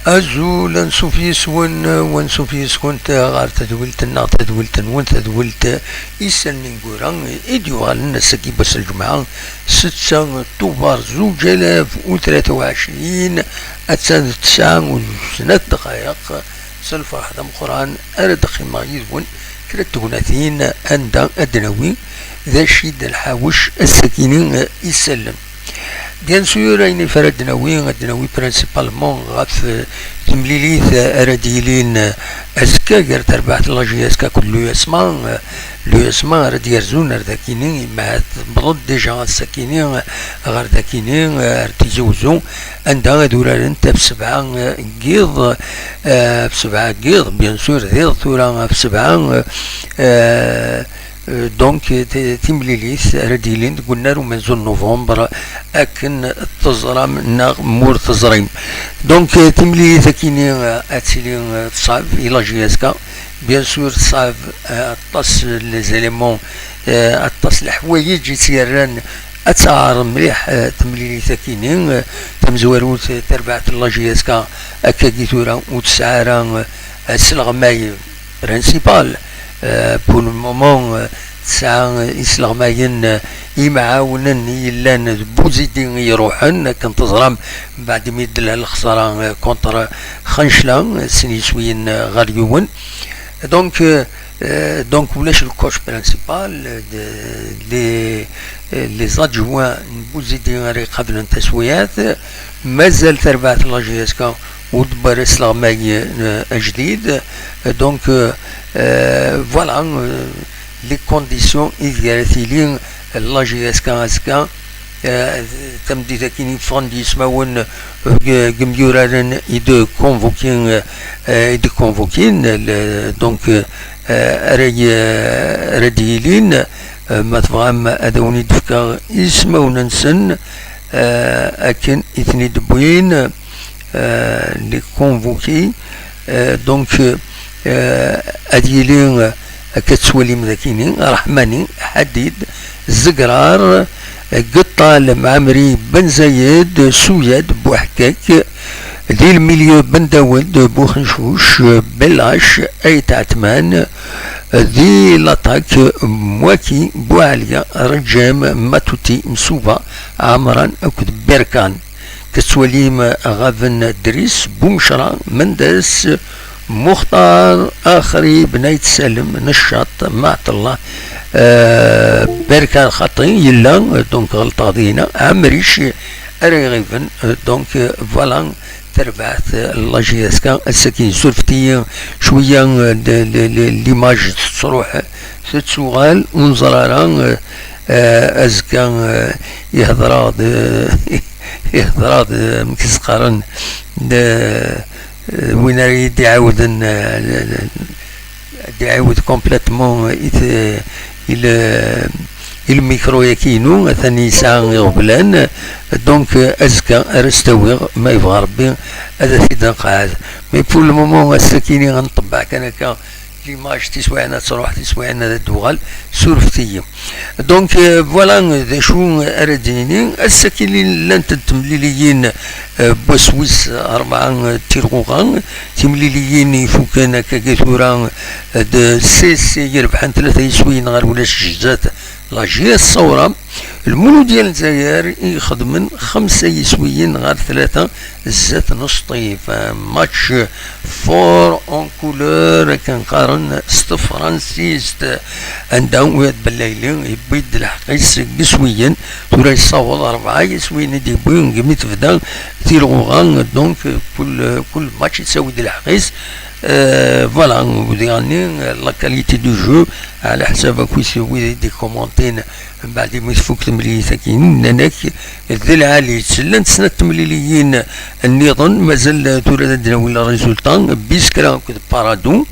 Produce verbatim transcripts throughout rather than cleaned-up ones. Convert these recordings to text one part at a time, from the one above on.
Azul, ansuf yis-wen, wansuf yis-kent ɣer tadwilt-nneɣ, tadwilt-nwen, tadwilt Isallen Ineggura i d-yuɣalen ass-agi n wass n lǧemɛa, setta Tubeṛ zuǧ alaf u tlata u ɛecrin, attan d tesɛa u snat dqayeq. S lferḥ d ameqqran ara d-qqimeɣ yid-wen kra n tegnatin anda ad d-nawi d acu i d nḥawec ass-agi-ni isallen. Bien sûr, ayen i ara d-nawi, ad d-nawi principalement ɣef, eh, temlilit, eh, ara d-yilin, eh, azekka gar terbaɛt n la J S K akked l'U S M A, eh, l'U S M A ara d-yerzun ar dakini, ma tewweḍ-d déjà ass-akini, eh, ɣer dakini, eh, ar Tizi Uzzu, anda ad urarent ɣef sebɛa, eh, n yiḍ, eh, ɣef sebɛa n yiḍ, bien sûr, d iḍ tura, ɣef sebɛa, eh, eh, Euh, donc, euh, ti-, timlilit ara d-yilin deg unnar umenzu n November, akken teẓram neɣ mur teẓrim. Donc, euh, timlilit akini, euh, ad tili, euh, teṣɛeb i la J S K. Bien sûr, teṣɛeb, euh, aṭas n les éléments, euh, aṭas n leḥwayeǧ i tt-yerran ad tɛer mliḥ, euh, temlilit akini, euh, tamezwarut, euh, tarbaɛt n la J S K, akkagi tura ur tesɛi ara, euh, asleɣmay principal. Euh, pour le moment, euh, tesɛa isleɣmayen, euh, imɛawnen i yellan d Buzidi i iruḥen, akken teẓram, mbeɛd imi d-tella lexsara, euh, contre Xancla, euh, sin yiswiyen, euh, ɣer yiwen. Donc, euh, euh, donc, ulac le coach principal, euh, de, les, euh, les adjoints n Buzidi ara iqablen taswiɛt, mazal tarbaɛt n la J S K ur d-tewwi ara asleɣmay, euh, ajdid. Donc, euh, euh, voilà, euh, les conditions ideg ara tili la J S K azekka, euh, tameddit akkin i yeffɣen d yismawen, euh, deg, deg yimyuraren i d-convoquin, euh, i d-convoquin, le, donc, euh, ara y-, ara d-yilin, euh, ma tebɣam ad awen-id-fkeɣ ismawen-nsen, euh, akken i ten-id-wwin, euh, les convoqués, euh, donc, euh, ad yili, euh, akka tettwalim dakini, Raḥmani, Ḥadid, Zegrar, Geṭṭal, Mɛemri, Ben Zayed, Suyad, Buḥkak, di lmilyu, Ben Dawed, Buxencuc, Belac, Ayt Ɛetman, di l'attaque, Mwaki, Buɛalya, Reǧem, Matuti, Msuba, Ɛemran akked Berkan. Tettwalim Ɣaben, Dris, Bumecra, Mendes, Muxtar, Axrib, Nayt Salem, Neccaṭ, Maɛṭellah, euh, Berkan xaṭi yella, donc ɣelṭeɣ dinna, Ɛemric ara iɣiben, euh, donc, euh, voilà, tarbaɛt, euh, la J S K, ass-agi surfet-iyi cwiya, euh, de, de, de, l'image tettruḥ, tettuɣal, ur neẓri ara, euh, euh, azekka, euh, ihḍer-aɣ-d, ihḍer-aɣ-d, amek i s-qqaren, d, d win ara yi-d-iɛawden, eh, d-iɛawed complètement i t-, i le, i lmikru-yaki-inu, atan yesɛa iɣeblan, donc, eh, azekka ara s-t-awiɣ, ma yebɣa Rebbi, ad t-id-nqeɛɛed. Mais pour le moment, ass-akini ad nṭebbeɛ kan akka, l'image, tiswiɛin ad truḥ, tiswiɛin ad d-tuɣal, surfet-iyi. Donc, euh, voilà, d acu ara d-nini. Ass-agi llant-d temliliyin, euh, n wass wis rebɛa, euh, tirɣuɣa, timliliyin ifuken akka tura, euh, d C C i irebḥen tlata yiswiyen ɣer ulac zdat la J S Saura. Lmuludya n Lezzayer i ixedmen xemsa yiswiyen ɣer tlata zdat n Usṭif. Match fort en couleur, akken qqaren s tefransist, anda Wiɛad Bellayli yewwi-d lḥeqq-is deg yiswiyen, tura yessaweḍ rebɛa yiswiyen i d-yewwi deg mi tebda tirɣuɣa, donc kul, kul match yettawi-d lḥeqq-is. Euh, voilà, diɣenni, la qualité du jeu, ɛla ḥsab akk wid i d-ikumantin, mbeɛd imi tfuk temlilit-agi, nnan-ak d lɛali. Llant snat temliliyin nniḍen, mazal tura ad d-nawi le résultat. Biskra akked Paradou,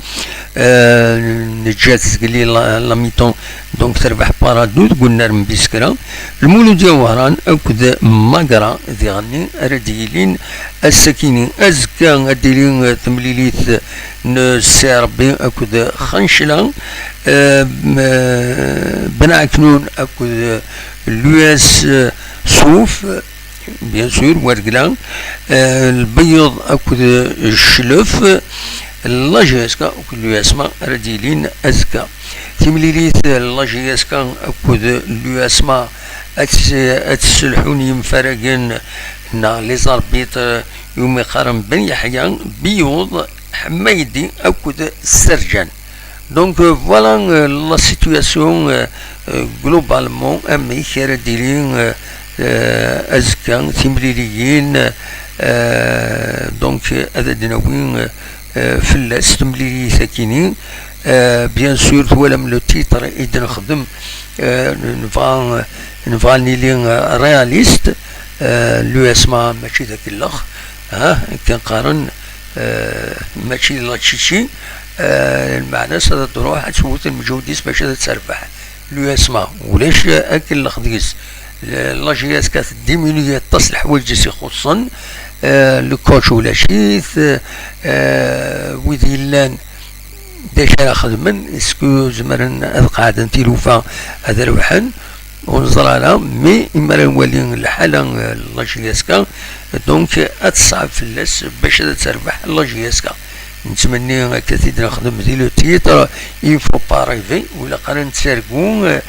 euh, neǧǧa-t zgelli la, la mi-temps, donc terbeḥ Paradou deg unnar n Biskra. Lmuludya Wehran akked Magra diɣenni ara d-yilin ass-akini. Azekka ad d-tili temlilit n Ssi Rebbi akked Xancla, euh, m-, Ben Ɛeknun akked l'U S Suf. Bien sûr, Wergla, euh, Lbeyyeḍ akked Cclef, la J S K akked l'U S M A ara d-yilin azekka. Timlilit, la J S K akked l'U S M A ad tt-, ad tt-sselḥun yimfaragen neɣ les arbitres iwumi qqaren Ben Yeḥya, Biyuḍ, Ḥmaydi akked Serǧan. Donc, euh, voilà, euh, la situation, euh, euh, globalement, amek ara d-tili, euh, euh, azekka, timliliyin, euh, donc, euh, ad d-nawi, euh, euh, fell-as temlilit akini. Euh, bien sûr, twalam le titre i d-nexdem, euh, nebɣa, nebɣa ad nili, euh, réaliste, euh, l'U S M A mačči d akellex, ah, akken qqaren, euh, mačči d la Tcitci, euh, lmeɛna-s ad d-truḥ ad twet lmeǧhud-is bac ad terbeḥ. L'U S M A, ulac akellex deg-s. La J S K tediminuy aṭas leḥwayeǧ i s-ixuṣṣen, euh, le coach ulac-it, euh, wid yellan d acu ara xedmen, est-ce que zemren ad qeɛden tilufa ad rebḥen? Ur neẓri ara, mais imi ara nwali lḥala, euh, n la J S K, donc ad teṣɛeb fell-as bac ad terbeḥ la J S K. Nettmenni akka t-id-nexdem di le titre, il faut pas rêver, ur ilaq ara nettargu, euh,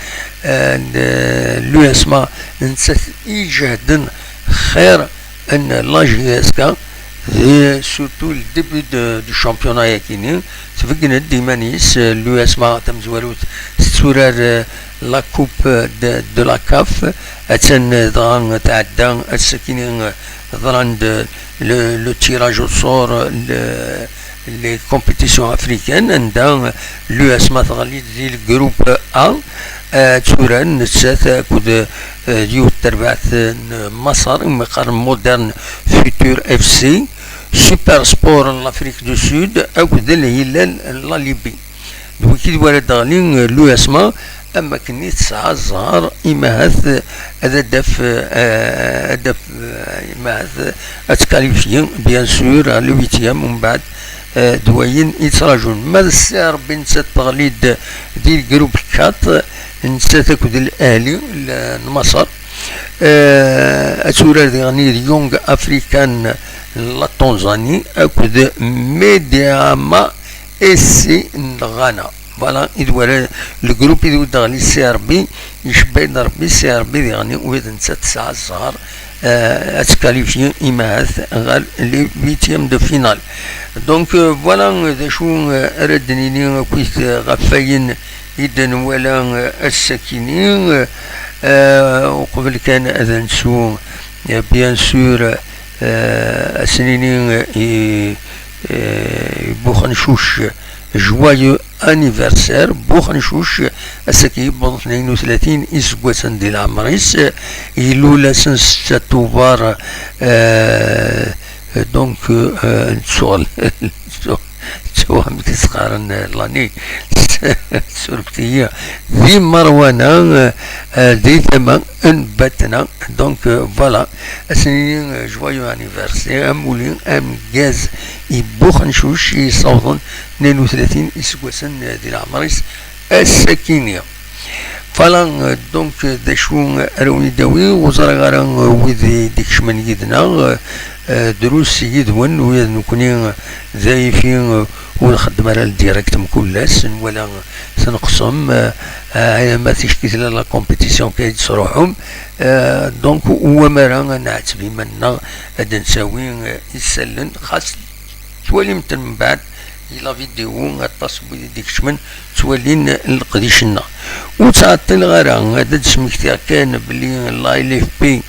euh, l'U S M A nettat i iǧehden xir n la J S K, di surtout le début de, du championnat yakini, tbeggen-d iman-is, euh, l'U S M A tamezwarut tetturar, euh, la coupe de, de la CAF, attan, euh, dɣa tɛedda ass-akini, euh, ḍran-d le, le tirage au sort, le, les compétitions africaines, anda l'U S M A teɣli di le groupe A, euh, tura nettat akked, euh, yiwet terbaɛt n Maṣer, imi qqaren Moderne Futur F C, Super Sport n l'Afrique du Sud, akked Al Hilal n la Libye. D wiki d wara d-ɣlin, euh, l'U S M A, am wakken i tesɛa zzher, imahat, euh, ad adaf, euh, ad af, euh, imahat, euh, ad tkalifyi, bien sûr, à le huitième, umbeɛd, euh, d wayen i ttrajun. Ma d C R B nettat teɣli-d di lgrup quatre, nettat akked Al Ahli n Maṣer. Euh, ad turar diɣen d Young African n la Tanzanie akked Medeama S C n Ghana. Voilà, i d wara le groupe i d-wwḍeɣ li C R B, icebba-d Rebbi C R B diɣen, u d nettat tesɛa zzher, euh, ad tkalifyi imahat ɣer les huitièmes de finale. Donc, euh, voilà, euh, d acu, euh, ara d-nini akkit, euh, ɣef wayen i d-nwala, euh, ass-akini, euh, euh, uqbel kan ad nsu, euh, bien sûr, euh, ad s-nini, euh, i, euh, i Buxencuc, joyeux anniversaire, Buxencuc, ass-agi yewweḍ tnayen u tlatin iseggasen di leɛmer-is, ilul ass n setta Tubeṛ, euh, donc, euh, nettuɣal, nettuɣal, amek i s-qqaren, euh, l'année, surfet-iyi, di Merwana, euh, euh, di tama n Batna, donc, euh, voilà, ad s-nini, euh, joyeux anniversaire, amulli ameggaz i Buxencuc i yessawḍen tnayen u tlatin iseggasen, euh, di leɛmer-is, ass-akini. Voilà, euh, donc, euh, d acu, euh, ara wen-id-awi, ur ẓriɣ ara, euh, wid i d-ikecmen yid-neɣ, euh, euh, drus yid-wen, ula d nekkni, euh, d ayfi, euh, ur nxeddem ara le direct mkul ass, nwala, euh, tneqsem, euh, euh, ma ticki tella la compétition kay d-tesruḥum, euh, donc, u wamara ad nɛetteb iman-nneɣ, ad d-nsawi, euh, isallen, xas twalim-ten mbeɛd di la vidéo, aṭas n wid i d-ikecmen ttwalin leqdic-nneɣ. Ur ttɛeṭṭileɣ ara, ad d-smektiɣ kan belli la L F P,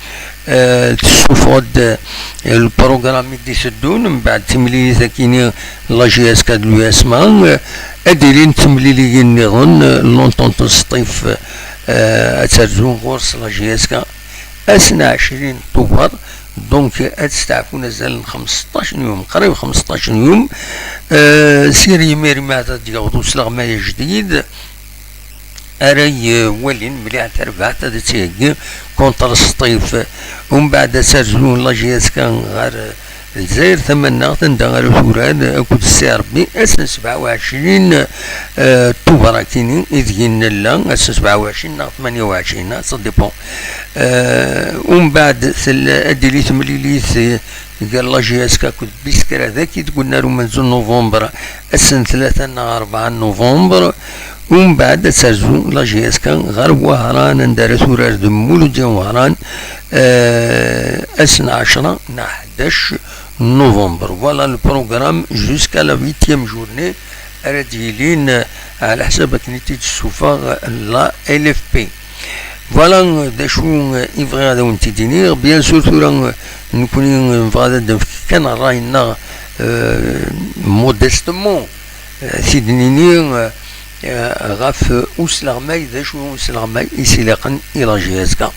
euh, tessuffeɣ-d, euh, le programme i d-iteddun, mbeɛd timlilit akini la J S K d l'U S M A, euh, ad d-ilin temliliyin nniḍen, euh, l'Entente n Sṭif, euh, ad terzu ɣur-s la J S K, ass n ɛecrin Tubeṛ, donc ad steɛfun azal n xmesṭac n yum, qrib xmesṭac n yum, euh, sir yimir mi ad d-yaweḍ usleɣmay ajdid, ara y-, walin mliḥ tarbaɛt ad tt-iheggi contre Sṭif. Umbeɛd ad terzun la J S K ɣer, Lezzayer Tamaneɣt, anda ara turar akked Sserbi ass n sebɛa u ɛecrin, eh, Tubeṛ-akini ideg i nella, ass n sebɛa u ɛecrin neɣ tmanya u ɛecrin, ça dépend. Eh, umbeɛd tella ad d-tili temlilit, eh, gar la J S K akked Biskra dagi deg unnar umenzu n Nuvember, ass n tlata neɣ rebɛa n Nuvember. Umbeɛd ad terzu la J S K ɣer Wehran, anda ara turar d Muludya n Wehran, eh, ass n ɛecra neɣ ḥdac novembre. Voilà le programme jusqu'à la huitième journée ara d-yilin, eh, ɛla ḥsab akken i t-id-tessufeɣ la L F P. Voilà, eh, d acu, eh, i bɣiɣ ad awen-t-id-iniɣ. Bien sûr, tura, eh, nekkni, eh, nebɣa ad d-nefk kan ṛṛay-nneɣ, eh, modestement, eh, t-id-nini, eh, eh, ɣef usleɣmay, d acu usleɣmay i s-ilaqen i la J S K.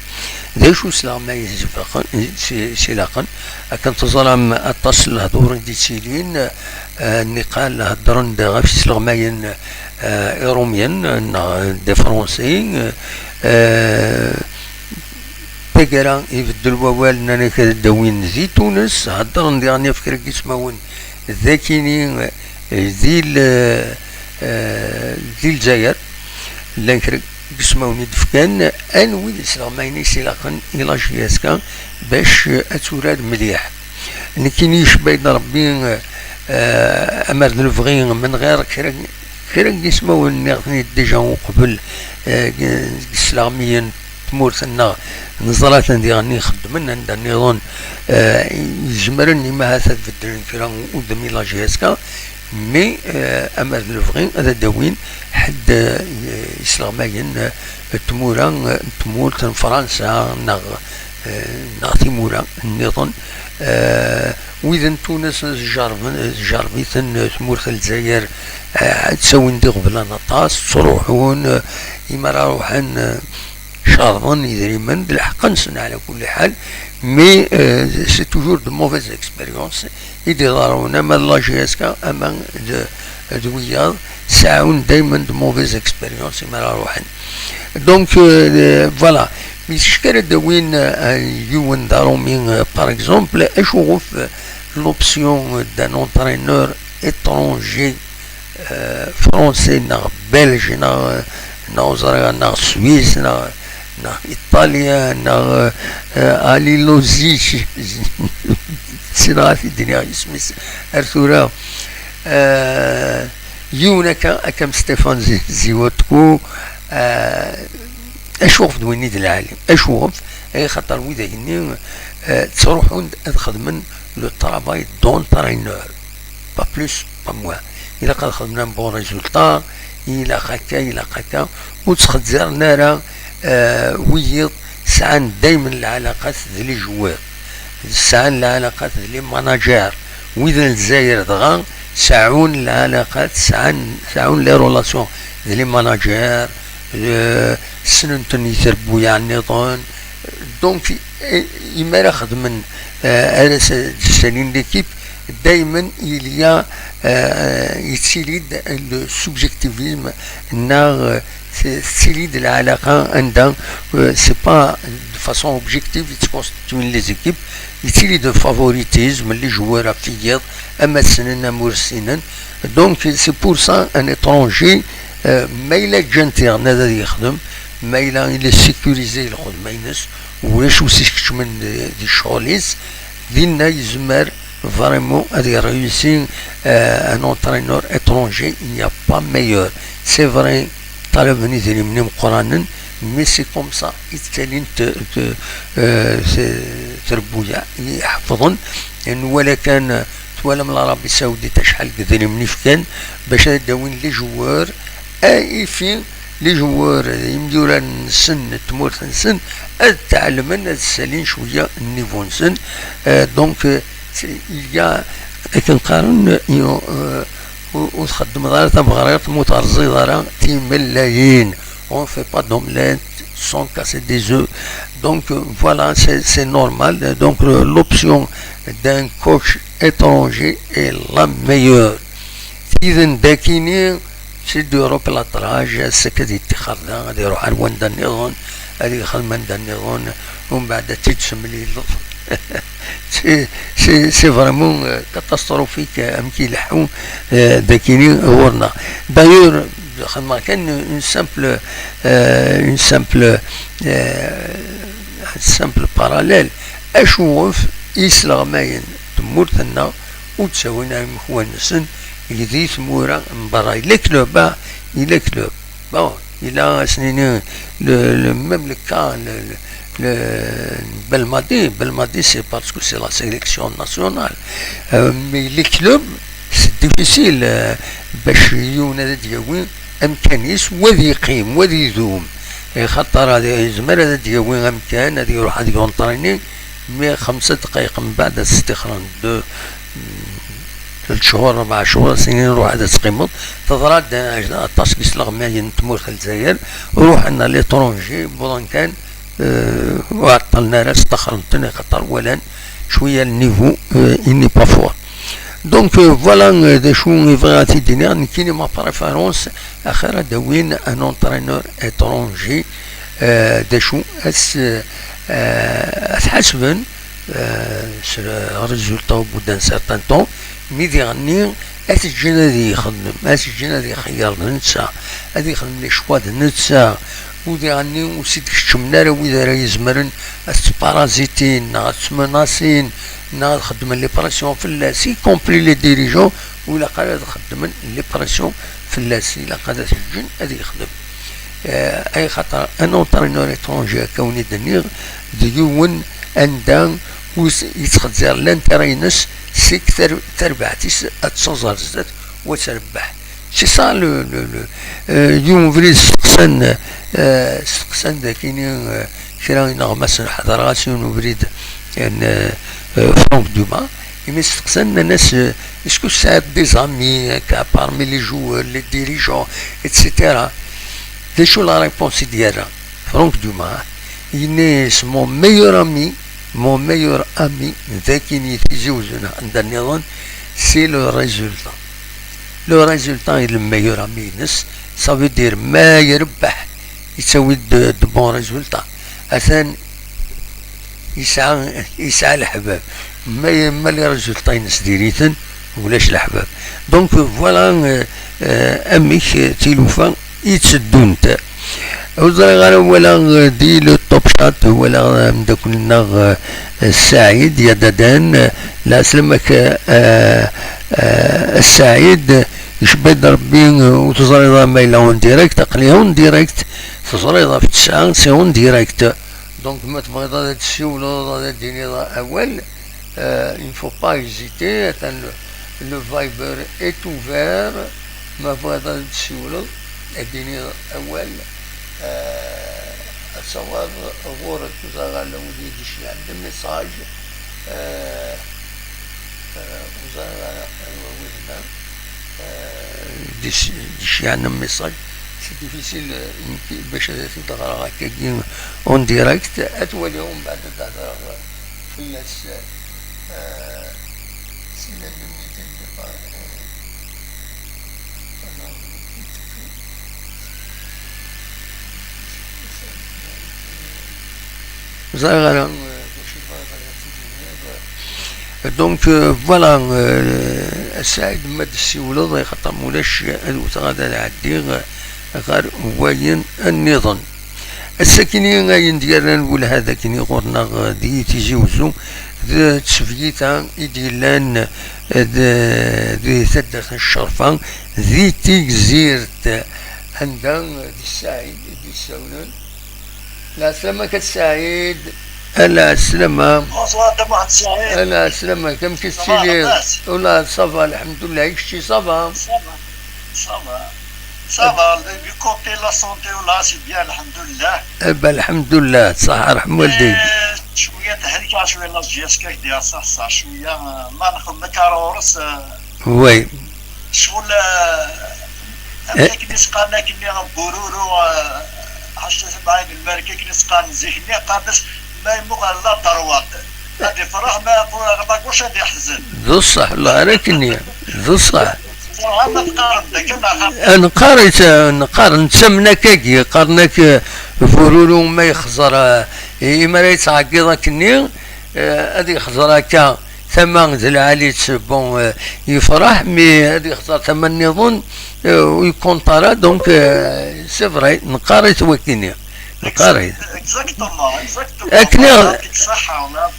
D acu usleɣmay i s-ilaqen, i s-, i s-ilaqen? Akken teẓram, aṭas n lehdur i d-yettilin, eh, niqal heddren-d ɣef yisleɣmayen, eh, iṛumyen, neɣ des Français, eh, taggara ibeddel wawal, nnan-ak ad d-awin di Tunes, heddren diɣen ɣef kra n yismawen d akini, eh, di l-, eh, di Lezzayer. Llan kra n yismawen i d-fkan, anwi d isleɣmayen i s-ilaqen i la J S K bac, eh, ad turar mliḥ. Nekkini icebba-yi-d Rebbi, eh, amar d lebɣi, menɣir kra, kra n yismawen nniɣ-ten-id déjà uqbel, eh, deg yisleɣmiyen tmurt-nneɣ, neẓra-ten diɣen ixeddmen anda nniḍen, eh, izemren imahat ad beddlen kra udem i la J S K, mais, eh, amar d lebɣi ad d-awin ḥedd, eh, isleɣmayen, eh, tmura, eh, n tmurt n Fransa neɣ, eh, neɣ timura nniḍen, eh, wid n Tunes, eh, jerrben, eh, jerreb-iten, eh, tmurt n Lezzayer, eh, ad ttawin d iɣeblan aṭas, ttruḥun, eh, imi ara ruḥen, eh, cerḍen idrimen, d lḥeqq-nsen ɛla kulli ḥal, mais, euh, c'est toujours de mauvaises expériences i d-iḍerrun, ama d la J S K, ama d, d wiyaḍ, seɛɛun daymen de mauvaises expériences imi ara ruḥen. Donc, euh, voilà. Mi ticki ara d-awin, euh, yiwen d aṛumi, euh, par exemple, acu ɣef, euh, l'option d'un entraîneur étranger, euh, français, neɣ belge, neɣ, neɣ ur ẓriɣ, neɣ suisse, neɣ, neɣ italien, neɣ, euh, euh, alilozi, ssineɣ ad t-id-iniɣ isem-is ar tura. Euh, yiwen akka, akka am Stéphane Zi-, Ziwatko, euh, acuɣef d win i d lɛali? Acuɣef? Ay xaṭer widak-nni, euh, ttruḥun-d ad xedmen le travail d'entraîneur. Pas plus, pas moins. Ilaq ad xedmen un bon résultat, ilaq akka, ilaq akka. Ur ttxezziren ara, euh, wiyiḍ sɛan daymen lɛalaqat d les joueurs, sɛan lɛalaqat d les managers. Wid n Lezzayer dɣa seɛɛun lɛalaqat, seɛɛun, seɛɛun les relations d les managers, euh, ssnen-ten i trebbuyaɛ nniḍen. Donc, eh, imi ara xedmen, eh, ara s-, ssalin l'équipe, daymen il y a, euh, yettili-d le subjectivisme, neɣ, euh, t-, tettili-d lɛalaqa anda, euh, c'est pas de façon objective i ttconstituent les équipes, yettili-d favoritisme, les joueurs ɣef wiyaḍ, ama ssnen, ama ur ssinen. Donc, c'est pour ça un étranger, euh, ma yella ǧǧan-t iɣen ad, ad yexdem, ma yella il est sécurisé i lxedma-ines, ulac ur s-ikeččmen di, di ccɣel-is, dinna yezmer vraiment ad iréussi, euh, un entraîneur étranger, il n'y a pas meilleur. C'est vrai, ṭalaben idrimen imeqqranen, mais c'est comme ça i ttalint, euh, t-, trebbuyaɛ i ḥefḍen. Nwala kan, twalam l'Arabie Saoudite acḥal n idrimen i fkan bac ad d-awin les joueurs, a ifi les joueurs, imyurar-nsen n tmurt-nsen, ad tɛelmen, ad ssalin cwiya nnivu-nsen. Euh, donc, euh, c'est, il y a, akken qqaren, euh, ur, ur txeddmeḍ ara tabeɣrirt ma ur terẓiḍ ara timellayin. On fait pas d'omelette sans casser des œufs. Donc, euh, voilà, c'est, c'est normal. Donc, euh, l'option d'un coach étranger est la meilleure. Tiden dakini, c'est du replâtrage, c'est que di tixerda, ad iruḥ ar wanda nniḍen, ad ixdem anda nniḍen, umbeɛd ad tt-id-temlileḍ. C'est, c'est, c'est vraiment, euh, catastrophique, euh, amek ileḥḥu, euh, dakini ɣur-neɣ. D'ailleurs, xedmeɣ kan une simple, euh, une simple, euh, un simple parallèle. Acuɣef isleɣmayen n tmurt-nneɣ ur ttawin ara imakwan-nsen di tmura n berra? Il est club, ah, il est club. Bon, il a asnini le, le, même le cas, le, le, le Belmadi. Belmadi, c'est parce que c'est la sélection nationale. Euh, mais les clubs, c'est difficile, euh, باش يون هذا ديوين أمكانيس وذي يقيم وذي يذوم. خاطر هذا يزمر هذا ديوين أمكان هذا يروح هذا يونطريني، mais خمسة دقائق من بعد استخران دو ثلاث شهور، أربع شهور، سنين، روح هذا تقيمض. تضراد عطاس كيس لغماين تمور خلزاير، روح عندنا ليترونجي بولان كان، آه، وعطلنا راس تخرجتنا خاطر ولان شويه النيفو، آه، إني با فور. دونك، آه، فوالا، آه، دا شو يبغى تيدينا نكيني ما بريفيرونس اخر داوين ان اونترينور اترونجي. آه، دا شو اس آه، اتحاسبن آه، s résultat au bout d'un certain temps. Mi diɣenni ad t-ǧǧen ad yexdem, ad t-ǧǧen ad ixeyyer d netta, ad yexdem les choix d netta. U diɣenni ur s-id-keččmen ara wid ara izemren ad t-parazitin neɣ ad t-menasin neɣ ad xeddmen les pressions fell-as, y compris les dirigeants, u ilaq ara ad xeddmen les pressions fell-as, ilaq ad t-ǧǧen ad yexdem. Eh, ay xaṭer un entraîneur étranger, akka wen-id-nniɣ, d yiwen anda ur s-, yettxezzir l'intérêt-ines, seg tar-, tarbaɛt-is ad tsuẓ ar zdat u ad trebbeḥ. C'est ça le, le, le, euh, yiwen ubrid steqsan, euh, steqsan dakini, euh, kra ineɣmasen, ḥedṛeɣ-as yiwen ubrid n, euh, euh, Franck Dumas, imi steqsan, nnan-as, euh, est-ce que tesɛiḍ des amis, akka, parmi les joueurs, les dirigeants, et cetera. D acu la réponse i d-yerra Franck Dumas? Yenna-yas, mon meilleur ami, mon meilleur ami, d akin i Tizi Uzzu neɣ anda nniḍen, c'est le résultat. Le résultat est le meilleur ami-ines, ça veut dire ma irebbeḥ, yettawi-d de, de bons résultats. Atan yesɛa, yesɛa leḥbab. Ma, ma les résultats-ines diri-ten, ulac leḥbab. Donc, voilà, euh, euh, amek, euh, tilufa i tteddunt. Ur ẓriɣ ara, walaɣ, euh, di le Top Chat, walaɣ, euh, ameddakel-nneɣ, euh, Saɛid Yadadan, euh, lɛeslama-k, euh, euh, Saɛid, icebba-d Rebbi, euh, ur teẓriḍ ara ma yella en direct, aql-i en direct, teẓriḍ ɣef ttesɛa, c'est en direct. Donc, ma tebɣiḍ ad d-ssiwleḍ, ad d-tiniḍ awal, euh, il ne faut pas hésiter. Atan le, le Viber est ouvert. Ma tebɣiḍ ad d-ssiwleḍ, ad d-tiniḍ awal, euh, ad tawiḍ ɣur-k, ur ẓriɣ ara wid i d-iceyɛen des messages, euh, euh, ur ẓriɣ ara anwa wid-nni. Euh, d-ic-, d-iceyɛen message, c'est difficile, euh, bac ad t-id-ɣreɣ akkagi en direct, ad twaliḍ umbeɛd ad d-hedreɣ fell-as, euh, si la lumière de départ, euh, ẓriɣ ara, euh, d acu i bɣiɣ ad t-id-iniɣ. Donc, euh, voilà, euh, a Saɛid, ma d-ssiwleḍ, axaṭer ma ulac, ad wteɣ ad ɛeddiɣ ɣer wayen nniḍen. Ass-akini ayen d-yerran welha d akini ɣur-neɣ di Tizi Uzzu, d tsebgit-a i d-yellan, eh, d-, di taddart n Ccerfa, di Tigzirt, anda d Saɛid i d-yessawlen. Lɛeslama-k a Saɛid. Lɛeslama. Bonsoir, a Muḥend Saɛid. Lɛeslama-k, amek i tettiliḍ? Ula ça va, lḥemdullah, i kečči ça va? Ça va, ça va. Ça va, du côté la santé, là, c'est bien, alhamdoulilah. Eh ben, alhamdoulilah, ṣaḥa, rḥem walideyk. Eh, cwiya tehlek, cwiya la J S K, k-d-iɛṣaṣa, cwiya, eh, ma nxeddem akka ar ɣur-s, eh, oui. Ccɣel, eh, amek akken i s-qqaren akkenni bururu, eh, ḥaca sebɛin lmerka akken i s-qqaren zik-nni, qqaren-as ma yemmuɣal la droite ad ifreḥ, ma yemmuɣal la gauche ad iḥzen. D ṣṣeḥ, Allah ara k-nni. D ṣṣeḥ. Ẓriɣ ma teqqarem-d akka neɣ xaṭi. Neqqar, neqqar, nettamen akkagi, qqaren-ak, eh, bururu ma yexẓer, eh, imi ara yettɛeggiḍ akkenni, Euh, ad yexẓer akka tama d lɛali-tt, bon, euh, yefreḥ, mais ad yexẓer tama nniḍen, euh, ur yekkunṭ ara. Donc, euh, c'est vrai, neqqar-it wakini. Neqqar-it. Exactement, exactement. Akken i ɣ- Yeɛṭik ṣṣeḥḥa, wala.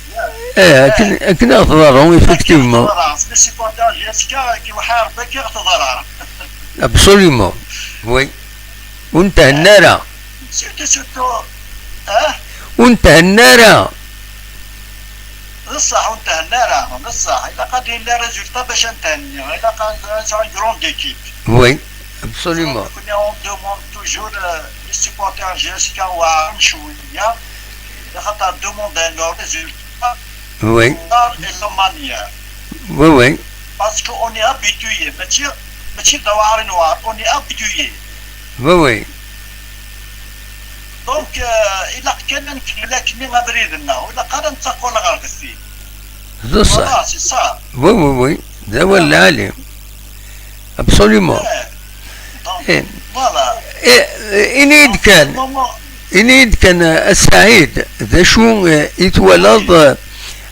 Eh, akken, akken i ɣ-tḍerru, effectivement. Akken i ɣ-tḍerru, les supporters J S K ki uḥareb, akken i ɣ-tḍerru. Absolument. Oui. Ur nthenna ara. Surtout, surtout, ah? Ur nthenna ara. D ṣṣeḥ, ur nthenna ara, d ṣṣeḥ. Ilaq ad yili résultat bac ad nthenni. Ilaq ad nesɛu une grande équipe. Oui, absolument. Nekkni, on demande toujours, euh, les supporters J S K weɛren cwiya, axaṭer demande un résultat. Oui. Et la manière. Oui, oui. Parce qu'on est habitué, mačči, mačči d aweɛri newɛer, on est habitué. Oui, oui. Donc, euh, ilaq kan ad nkemmel akkenni abrid-nneɣ, ur ilaq ara ad nettaqqal ɣer deffir. D ṣṣeḥ. Voilà, c'est ça. Oui, oui, oui. D awal lɛali. Absolument. Eh, donc, eh, voilà. Eh, eh, ini-yi-d kan, ini-yi-d kan, eh, a Saɛid, d acu, eh, i twalaḍ, eh,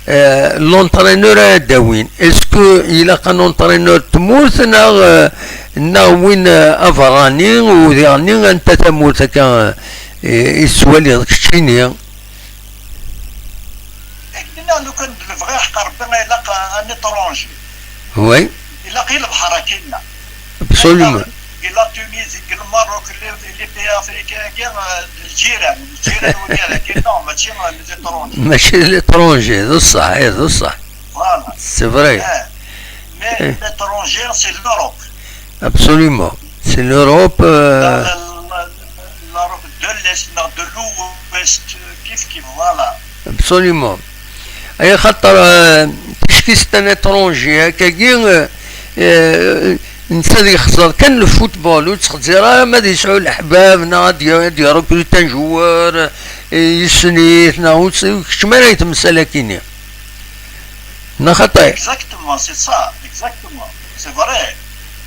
eh, l'entraîneur ara d-awin? Est-ce que ilaq un entraîneur n tmurt neɣ, eh, neɣ win, eh, aberrani, u diɣenni anta tamurt akka, eh, i tettwaliḍ keččini? Akken nniɣ, lukan d lebɣi ḥeqq Rebbi, ilaq un étranger. Oui. Ilaq i lebḥer akkinna. Absolument. Di la Tunisie, di Lmerruk, les, les pays africains, euh, lǧiran, lǧiran wigi, lakin non, mačči, euh, les étrangers. Mačči d l'étranger, d ṣṣeḥ, eh, d ṣṣeḥ. Voilà. C'est vrai. Eh. Mais l'étranger, c'est l'Europe. Absolument. C'est l'Europe, euh, la, la, la, l'Europe de l'Est, non, de l'Ouest, kif kif, voilà. Absolument. Ay xaṭer, euh, ticki c'est un étranger, akkagi, euh, euh, netta ad yexẓer kan le football, ur yettxezzir ara ma ad yesɛu leḥbab, neɣ ad y-, ad yerekruti un joueur, euh, yessen-it, neɣ ur tt-, ur keččem ara i temsal-akini. Neɣ xaṭi? Exactement, c'est ça, exactement. C'est vrai.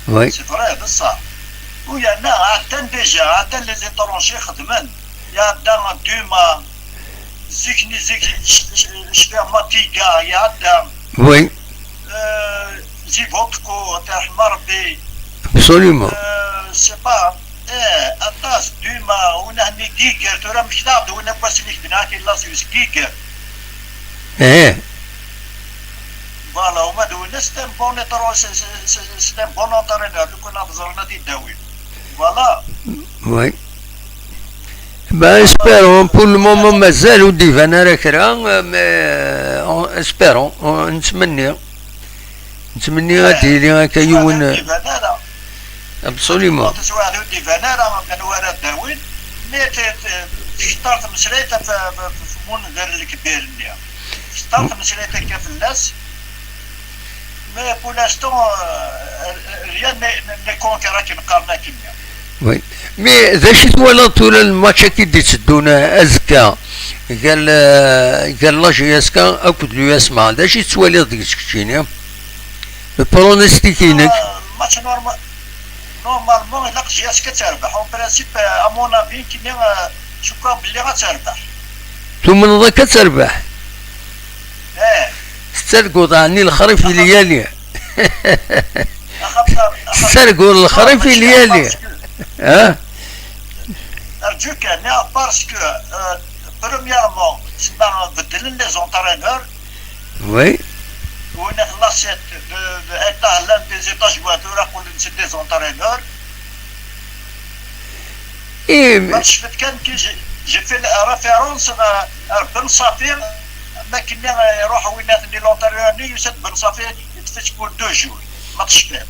Oui. C'est vrai, c'est ça. Oui, il y en a, attends déjà, attends les étrangers, خدمن. Il y a dans Duma, Zikni, Zik, Shfer Matiga, il y a dans, oui. Euh, Zivotko, Terhmarbi. Absolument. Euh, c'est pas, eh, aṭas, Duma, win ahni Giger, tura mektaɣ-d win akk ass-nni kbin akin la Suisse, Giger. Eh. Voilà, uma d winna, c'est un bon étro-, c'est, c'est, c'est, c'est un bon entraîneur, lukan ad ẓren ad iddawi. Voilà. Oui. Ben, espérons, pour le moment, mazal ur d-iban ara kra, mais, euh, on, espérons, on, nettmenni. Nettmenni ad d-yili akka yiwen. Ur d-iban ara. Absolument. Taswiɛt ur d-iban ara, anwa ara d-awin. Mi t-, t-, tekter tmeslayt ɣef, ɣef, ɣef umundar lkbir-nni. Tekter tmeslayt akka fell-as. Mais pour l'instant, euh, rien n'est, n'est concret akken qqaren akkenni. Oui. Mais d acu i twalaḍ tura lmatch-agi i d-itteddun azekka gar, euh, gar la J S K akked l'U S M A? D acu i tettwaliḍ deg-s keččini? Le pronostic-inek? Ah, match normal. Normalement, ilaq J S K ad terbeḥ. En principe, euh, à mon avis, nekni, euh, cukkeɣ belli ad terbeḥ. Tumneḍ akka ad terbeḥ? Eh. Tettarguḍ ɛni lexrif i lyali? Axaṭer, axaṭer, tettarguḍ lexrif i lyali? Parce que, ah? Rǧu kan, parce que, euh, premièrement, c'est pas beddlen les entraîneurs. Oui. Win i tella c'est de, de, état, l'un des états joueurs, tura qqlen c'est des entraîneurs. Et ma tecfiḍ kan que j'ai, j'ai fait la référence à, à Ben Safi, ma kenni iruḥ win-nni l'entraîneur-nni, yusa-d Ben Safi, il fait pour deux jours. Ma tecfiḍ.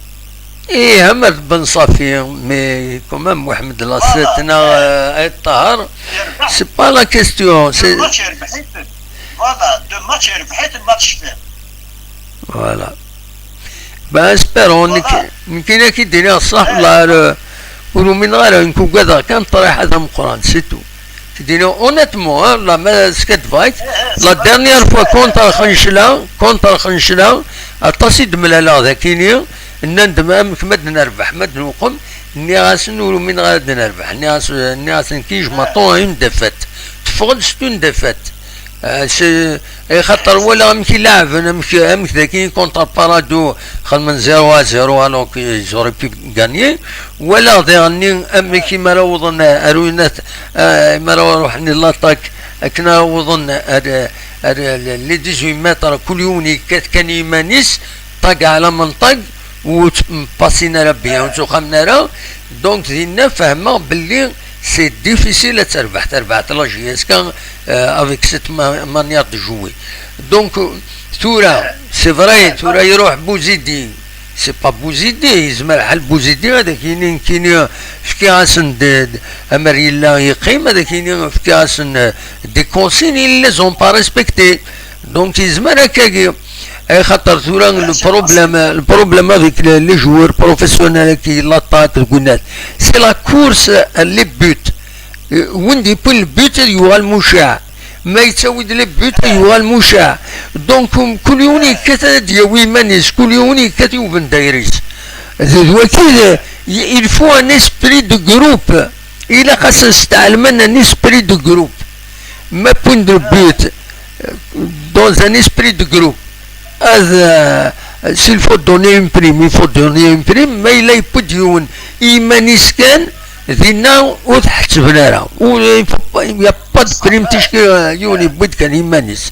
Ih, ama d Ben Safi, mais quand même, Mohamed Lasset, voilà, neɣ, euh, Ayt Tahar, c'est pas la question, c'est deux matchs yerbeḥ-iten. Voilà, deux matchs yerbeḥ-iten, ma tecfiḍ. Voilà. Ben, espérons, voilà. Nekk, nekk ad k-id-iniɣ ṣṣeḥ, eh, la, le, ur umineɣ ara, nekk ugadeɣ kan ṭṭriḥa tameqqrant, c'est tout. K-id-iniɣ honnêtement, hein, la, ma skaddbeɣ-ak, eh, eh, la dernière fois contre Xencla, contre Xencla, aṭas i d-mlaleɣ d akini, nnan-d ma, amek ma d-nerbeḥ, ma d-nuqem, nniɣ-asen ur umineɣ ara d-nerbeḥ, nniɣ-as-, nniɣ-asen ki je m'attends à une défaite. Teffeɣ-d c'est une défaite. Ah, c'est, eh, xaṭer walaɣ amek i laɛben, amek, amek dagi contre Parado, xedmen zéro à zéro, alors qu'ils auraient pu gagner. Walaɣ diɣenni amek imi ara wwḍen ar unat, ah, imi ara ruḥen i l'attaque, akken ara wwḍen ar, ar les dix-huit mètres, kul yiwen yekkat kan i yiman-is, ṭag ɛla menṭag, ur ttpasin ara bien, ur ttuxamen ara. Donc dinna fehmeɣ belli c'est difficile ad terbeḥ, terbeḥ la J S K, euh, avec cette ma- manière de jouer. Donc, euh, tura, c'est vrai, tura iruḥ Bouzidi. C'est pas Bouzidi, yezmer ḥal Bouzidi ad ak-yini nekkini fkiɣ-asen de- de- amer yella yeqqim, ad ak-yini fkiɣ-asen, euh, des consignes, ils les ont pas respectées. Donc yezmer akkagi. Ay xaṭer tura le problème, le problème avec les, les joueurs professionnels qui l'attaquent, c'est la course, euh, les buts. Euh, win d-yewwin le but ad yuɣal mucaɛ, ma yettawi-d le but ad yuɣal mucaɛ. Donc, um, kul yiwen yekkat ad d-yawi iman-is, kul yiwen yekkat i ubendayer-is. D d waki, d- il faut un esprit de groupe. Ilaq ad sen-steɛlmen un esprit de groupe. Ma point de but, euh, dans un esprit de groupe, ad, euh, s'il faut donner une prime, il faut donner une prime, ma yella yewwi-d yiwen i yiman-is kan, dinna ur t-ḥettben ara. Ur, il faut pas- il n'y a pas de prime, ticki, euh, yiwen yewwi-d kan i yiman-is.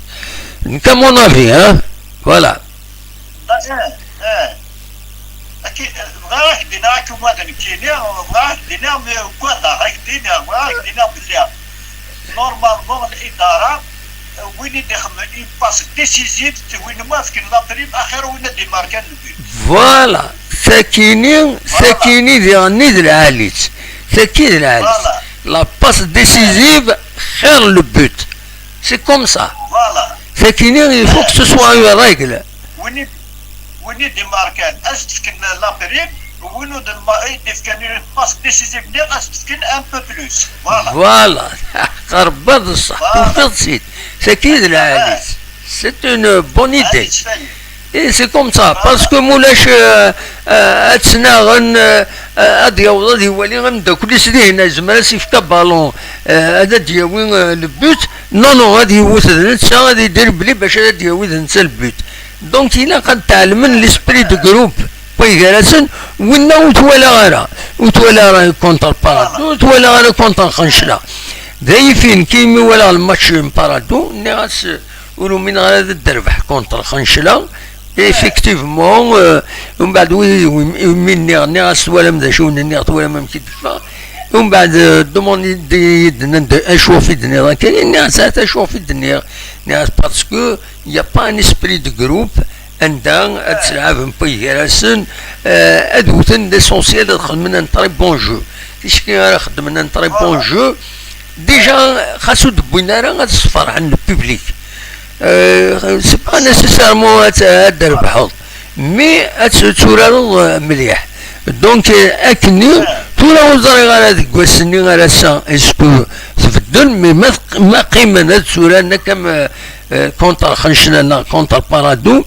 Nekk, à mon avis, hein. Voilà. Eh, eh. Aki, bɣiɣ ad ak-d-iniɣ akken ma d nekkini, bɣiɣ ad ak-d-iniɣ, mi ugadeɣ ad ak-d-iniɣ, bɣiɣ ad ak-d-iniɣ belli normalement l'idara, win i d-ixemmen une passe décisive, d win ma fken la prime, axir win ad d-imarkan le but. Voilà, sakini, voilà. Sakini diɣenni d lɛali-tt, saki d lɛali-tt. Voilà. La passe décisive, xir le but. C'est comme ça. Voilà. Sakini, il faut que ce soit une règle. Win i, win i d-imarkan, ad s-d-fken la prime, win ur d-nma-, i d-ifkan une passe décisive-nni, ad s-d-fken un peu plus. Voilà. Voilà. Xerbeḍ ṣṣeḥ. Voilà. Tufiḍ-tt-id. Saki d lɛali-tt. C'est une bonne idée. Et c'est comme ça, parce que mulac, euh, euh, ad tt-naɣen, euh, euh, ad yaweḍ ad iwali ameddakel-is dihin, yezmer ad s-ifk aballon, euh, ad d-yawi, euh, le but. Non, non, ad yewwet d netta, ad idribbli bac ad d-yawi d netta le but. Donc, ilaq ad tɛelmen l'esprit de groupe, wway gar-asen, winna ur t-walaɣ ara, ur t-walaɣ ara contre Parado, ur t-walaɣ ara contre Xencla. D ayfin, kimi walaɣ le match n Parado, nniɣ-as, ur umineɣ ara ad d-terbeḥ contre Xencla. Effectivement, euh, umbeɛd wi, wi, wi nniɣ, nniɣ-as twalam d acu nniɣ, twalam amek i d-teffeɣ. Umbeɛd, euh, demande-iyi-d, nnan-d acu ɣef i d-nniɣ akka, nniɣ-as ahat acu ɣef i d-nniɣ, nniɣ-as parce que il y a pas un esprit de groupe, anda ad ttelɛaben wway gar-asen, euh, ad wten l'essentiel, ad xedmen un très bon jeu. Ticki ara xedmen un très bon jeu, déjà, xas ur d-wwin ara, ad sferḥen le public. Euh, c'est pas nécessairement ad, ad d-rebḥeḍ, mais ad t-, turareḍ, euh, mliḥ. Donc, euh, akkenni, tura ur ẓriɣ ara deg wass-nni ar ass-a, est-ce que tbeddel, mais ma, ma qqimen ad tturaren akka, euh, euh, contre Xencla neɣ contre Parado,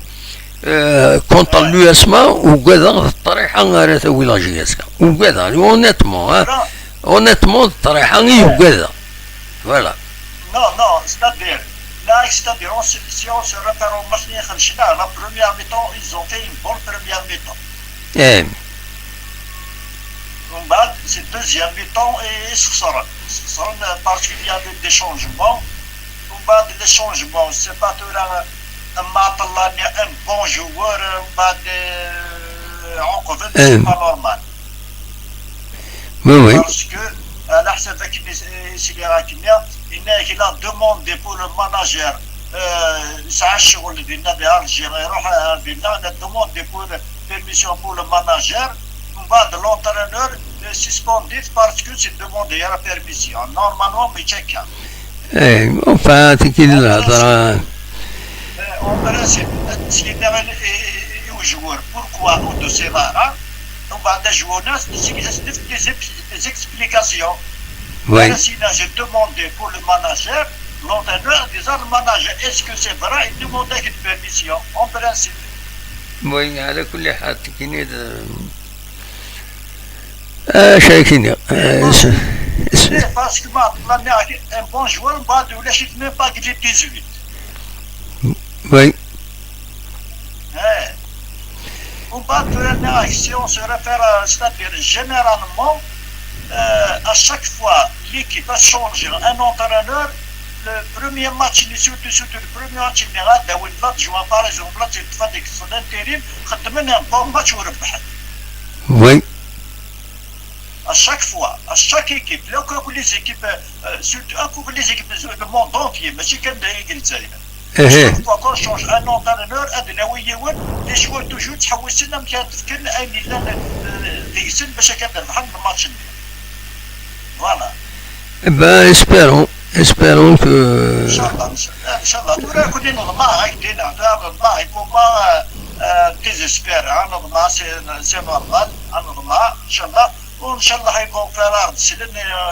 euh, contre l'U S M A, ugadeɣ d ṭṭriḥa ara tawi la J S K. Ugadeɣ, honnêtement, hein. Honnêtement, d ṭṭriḥa i ugadeɣ. Voilà. Non, non, c'est-à-dire, là, c'est-à-dire, on se, si on se réfère au match, la première mi-temps, ils ont fait une bonne première mi-temps. Eh. ومن بعد, c'est deuxième mi-temps et ils se sortent. Ils se sortent parce qu'il y avait des changements. ومن بعد, les changements, c'est pas tout là, un bon joueur, ومن بعد, euh, عقبة, c'est pas normal. Oui, oui. Parce que, على حسب كيما سيدي راك هنا، il a demandé pour le manager, euh, يسعى الشغل ديالنا بها الجير، يروح ديالنا، il a demandé pour permission pour le manager. ومن بعد, l'entraîneur, euh, suspendit parce que c'est demandé la permission. Normalement, mais check. Eh, enfin, c'est qu'il a En principe, euh, en principe, c'est qu'il y a un, un, un joueur. Pourquoi on ne sait pas, hein? ومن بعد, joueur, c'est, c'est des, des, des explications. Oui. Là, si là, j'ai demandé pour le manager, l'entraîneur disait le manager, est-ce que c'est vrai? Il demandait une permission, en principe. Oui, على كل حال, تكيني د-, آه، شايفيني. آه، س-, س-, C'est parce que maintenant, un bon joueur, ومن بعد, ولا شفت même pas qu'il est dix-huit. Oui. Eh. Au bas de la réaction se réfère, c'est-à-dire généralement, euh, à chaque fois l'équipe a changé un entraîneur, le premier match, surtout, surtout le premier match, il y a Dawin Lat joue par exemple, là, c'est pas des son intérim, خدمنا un bon match وربحنا. Oui. À chaque fois, à chaque équipe, là, comme les équipes, euh, surtout comme les équipes du monde entier, mais c'est comme des équipes. Ehe. Chaque fois qu'on change un entraîneur, ad nawi yiwen, les joueurs toujours تحوسنا مكان تفكرنا أين إلا ديسن باش كان نحن الماتش. Voilà. Eh ben, espérons, espérons que. إن شاء الله، إن شاء الله. Tura كنا نضمع هاي دينا، نضمع، il faut pas, euh, euh, désespérer, hein, نضمع, c'est, c'est normal, hein, نضمع, إن شاء الله. وإن شاء الله ils vont faire un,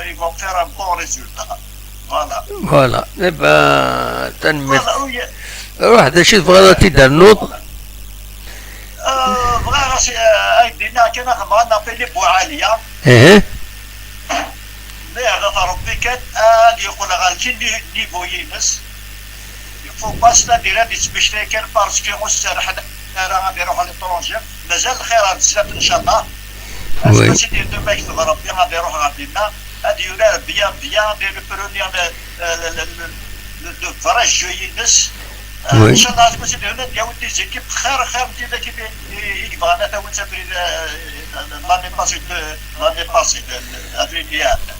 ils vont faire un bon résultat. Voilà. Voilà. Eh ben, tanemmirt. Voilà, oui. Ruḥ, d acu tebɣiḍ ad t-id-ternuḍ? Euh, bɣiɣ ad s-, euh, ad d-iniɣ kan ad bɣiɣ ad nappeler Buɛaliya. Ehe. Mi iɣef Rebbi kan ad yeqqel ɣer kan ni-, niveau-ines. Il faut pas, c'est-à-dire ad yettmekta kan parce que ur serrḥen ara ad iruḥ à l'étranger. Mazal lxir ar zdat, إن شاء الله. Oui. Asmi d-, d-, ma yekteb Rebbi ad iruḥ ɣer dinna, ad yurar bien, bien, ad reprendre le, le, le, le, le, le vrai jeu-ines. Oui. إن شاء الله, asmi d-, ad yawi des équipes xir, xir n tidak i, i, i yebɣan ad tawin abrid, euh, l'année passée, de, l'année passée, de, abrid iɛeddan.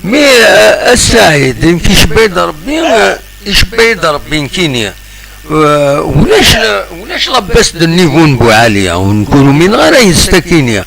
Mais, euh, a Saɛid, nekk icebba-yi-d Rebbi, euh, icebba-yi-d Rebbi nekkini. Euh, ulac la, ulac la baisse de niveau n Buɛaliya, ur nekkrumineɣ ara yes-s akkin.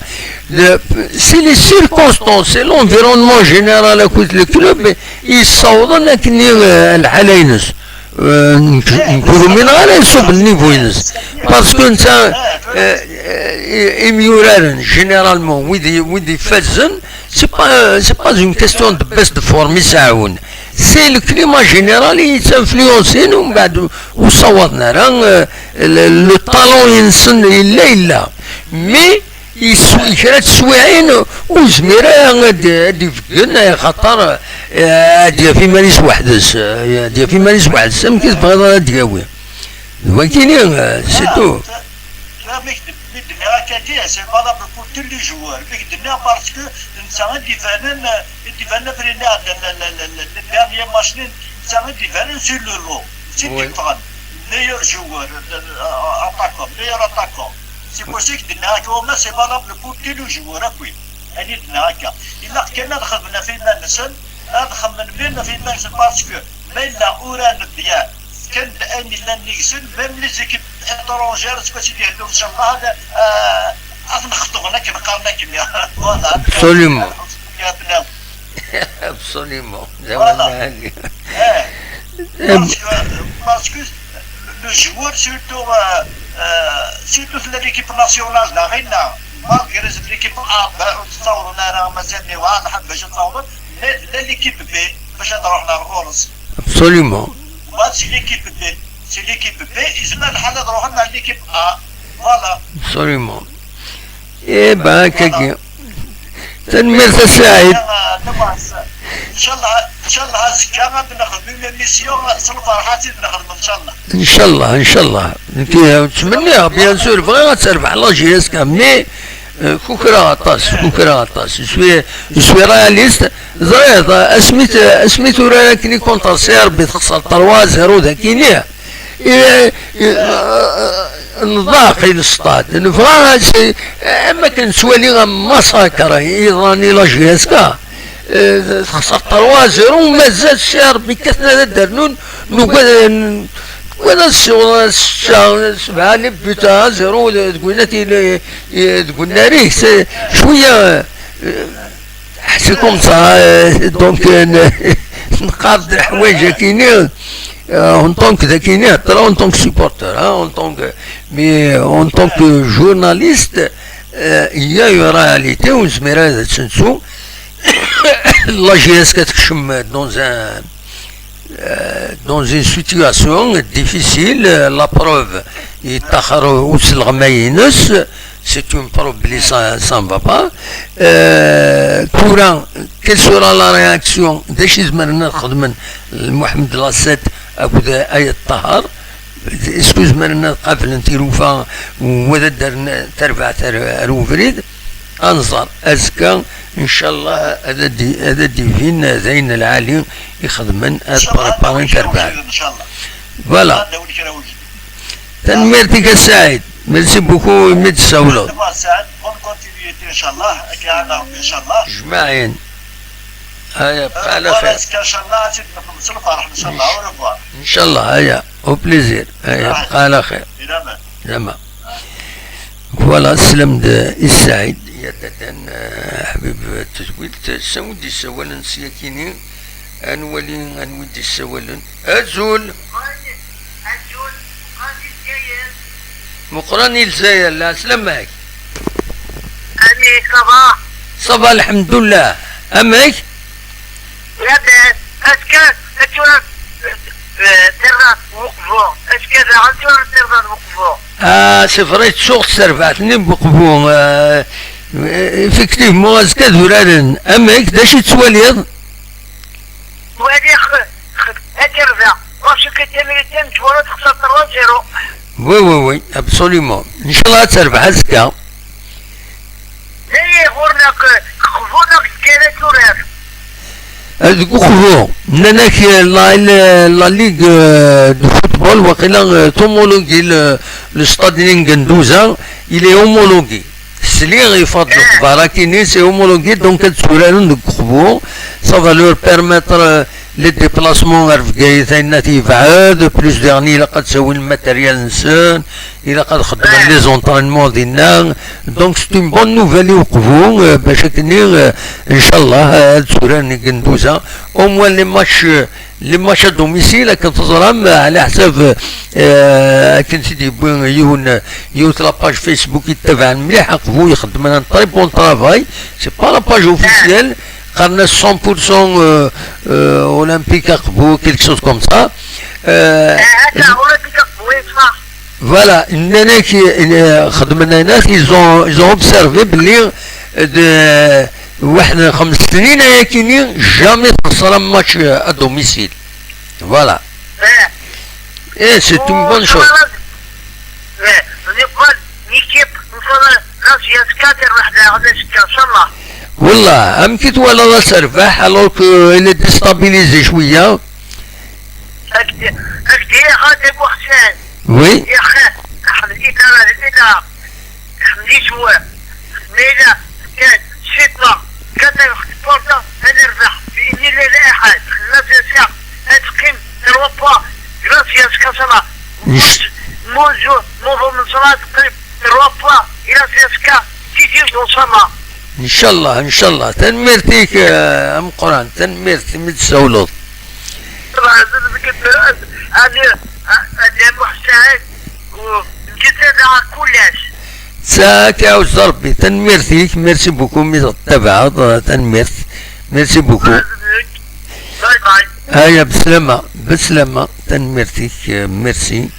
Le, c'est les circonstances, c'est l'environnement général akked le club i yessawḍen akken i, euh, lḥala-ines. Euh, nekk, nekk ur umineɣ ara iṣub niveau-ines. Parce que netta, euh, euh, imyuraren, généralement, wid i, wid ifazen, c'est pas, c'est pas une question de baisse de forme i seɛɛun. C'est le climat général i yettinfluensin, umbeɛd ur ssawaḍen ara, euh, le, le talent-nsen yella, yella. Mais yeswi kra n teswiɛin ur yezmir ara ad, ad d-ibeggen, axaṭer, eh, ad yaf iman-is weḥd-s, eh, ad yaf iman-is weḥd-s, amek i tebɣiḍ ad d-yawi? D wakini, eh, c'est tout. Là, mi d-, mi d-nniɣ akkagi, c'est valable pour tous les joueurs. Mi d-nniɣ parce que netta i d-ibanen, i d-ibanen après le, le, le, le, le, le dernier match, netta i d-ibanen sur le lot. C'est Oui. Différent. Meilleur joueur, euh, attaquant, meilleur attaquant. C'est pour ça que d-nniɣ akkagi, c'est valable pour tous les joueurs, akk wid. Ayen i d-nniɣ akka. Ilaq kan ad xedmen ɣef iman-nsen, ad xedmen bien ɣef iman-nsen, parce que ma yella uran bien, fkan-d ayen yellan deg-sen, même les équipes étrangères, c'est pas si bien, إن شاء الله, ad, euh, ad ten-xeṭben akken qqaren akken. Voilà. Absolument. Ad ten-xeṭben. Absolument. Voilà. Eh, Parce que, parce que le joueur, surtout, euh, euh, surtout de l'équipe nationale, là, rien, malgré l'équipe A, ben, on s'en a, mais c'est, mais voilà, mais l'équipe B, باش نروح للغرس. Absolument. Moi, c'est l'équipe B. C'est l'équipe B, ils ont la, l'équipe A. Voilà. Absolument. Eh ben, akkagi. Tanemmirt a Saɛid. إن شاء الله، إن شاء الله, azekka ad nexdem une émission, s lferḥ ad tt-id-nexdem, إن شاء الله. إن شاء الله، إن شاء الله. Nekk, eh, ttmenniɣ, bien sûr, bɣiɣ ad terbeḥ la J S K, mais, eh, kukraɣ aṭas, kukraɣ aṭas. Je suis, je suis réaliste. Ẓriɣ, eh, asmi t-, asmi tura akken i contre Serbie texṣer trois zéro dagini. Eh, eh, nḍaq i lestad. Nebɣa ad s-, am akken nettwali am massacre i yeḍran i la J S K. Eh, texṣer trois zéro, mazal Serbie kkaten ad d-rnun, nugad, nugad ad ssiwḍen s-, s-, sebɛa les buts à zéro deg winat i, i, deg unnar-ik. C'est cwiya, eh, c'est comme ça, eh, donc, eh, n-, neqqar-d leḥwayeǧ akini, eh, en tant que dakini, heddreɣ en tant que supporter, hein, en tant que, mais en tant que journaliste, eh, il y a une réalité, ur nezmir ara ad tt-nettu. La J S K tekcem dans un, euh, dans une situation difficile. La preuve, yettaxer uselɣmay-ines. C'est une preuve belli ça, ça ne va pas. Euh, tura, quelle sera la réaction? D acu i zemren ad xedmen Mohamed Lasset akked Ayt Tahar? Est-ce que zemren ad qablen tilufa, u ad d-rren tarbaɛt ar, ar ubrid? Ad nẓer. Azekka, ncallah, ad d-, ad d-ibin d ayen lɛali i xedmen, ad preparen tarbaɛt. Voilà. Tanemmirt-ik a Saɛid. Merci beaucoup imi d-tessawleḍ. Jmaɛin. Aya, bqa ɛla xir. Ncallah, aya, au plaisir. Aya, bqa ɛla xir. Zama. Voilà, slam-d i Saɛid, ya dadan, eh, ḥbib tedwilt, s awi d-yessawalen s yakini, ad nwali anwi d-yessawalen. Azul! Meqqran i Lezzayer, lɛeslama-k. Amek, ça va? Ça va, lḥemdullah. Amek? Labas. Est-ce que, est-ce que, euh, terra Wuqbu? Est-ce que daɣen tura terra Wuqbu? Ah, c'est vrai, ttuɣ terbaɛt-nni n Wuqbu. Euh, effectivement, azekka ad uraren. Amek, d acu i tettwaliḍ? Wali x-, x-, ad terbeḥ. Parce que Tamrilt-a twala texṣer trois zéro. Oui, oui, oui, absolument. Ncallah ad terbeḥ azekka. Dayen, ɣur-neɣ, Qbu neɣ Lezzayer ad turar. Ah, deg Uqbu, nnan-ak, euh, la, la, la Ligue, euh, de football, waqila, euh, est homologué, le, le stade n Genduza, il est homologué. Sliɣ i Fadl Lexbar akini, c'est homologué, donc ad tturaren deg Uqbu. Ça va leur permettre, euh, les déplacements ar Bgayet, ayen ad yebɛed, plus dernier, ilaq ad ttawin le matériel-nsen, ilaq ad xedmen les entraînements dinna. Donc c'est une bonne nouvelle i Uqbu, euh, bac akini, euh, ncallah, euh, ad tturaren i Genduza. Au moins les matchs, euh, les matchs à domicile, akken teẓram, euh, ɛla ḥsab, euh, akken t-id-yewwi yiwen, yiwet la page Facebook yettabaɛen mliḥ Aqbu, ixeddmen un très bon travail. C'est pas la page officielle, qqaren-as cent pour cent, euh, euh, Olympique Aqbu, quelque chose comme ça. Euh, Olympique Aqbu, oui, ça. Voilà, nnan-ak, euh, xedmen ayen-ak, ils ont, ils ont observé belli, euh, de, waḥed n xems snin ayakini, jamais texṣer un match, euh, à domicile. Voilà. Eh, c'est une bonne chose. L'équipe, voilà, la J S K, terbeḥ daɣen azekka, ncallah. Wallah, amek i twalaḍ ad terbeḥ, alors que elle est déstabilisée cwiya? Ak-, ak-, ya xaṭi Buḥsan. Oui. Ya xaṭi, ḥmed idara, idara. Ḥmed iswa. Mila, kan, sitna, kan, porta, ad nerbeḥ. Bi-idni Llah, la ahad. La J S K, ad teqqim, trois points. Gracias, Kasama. Mozu, mozu, mozu, trois points. Gracias, K, titi, Kasama. Ncallah, ncallah. Tanemmirt-ik, eh, ameqqran. Tanemmirt imi d-tsawleḍ. Ɛziz, ɛziz, ɛziz, Muḥ Saɛid, u, netta daɣ kullec. Sa, ad k-iɛuzz Rebbi. Tanemmirt-ik, merci beaucoup, mi ɣ-tettabaɛeḍ, eh, tanemmirt. Merci beaucoup. Bye bye. Aya, beslama, beslama, tanemmirt-ik, eh, merci.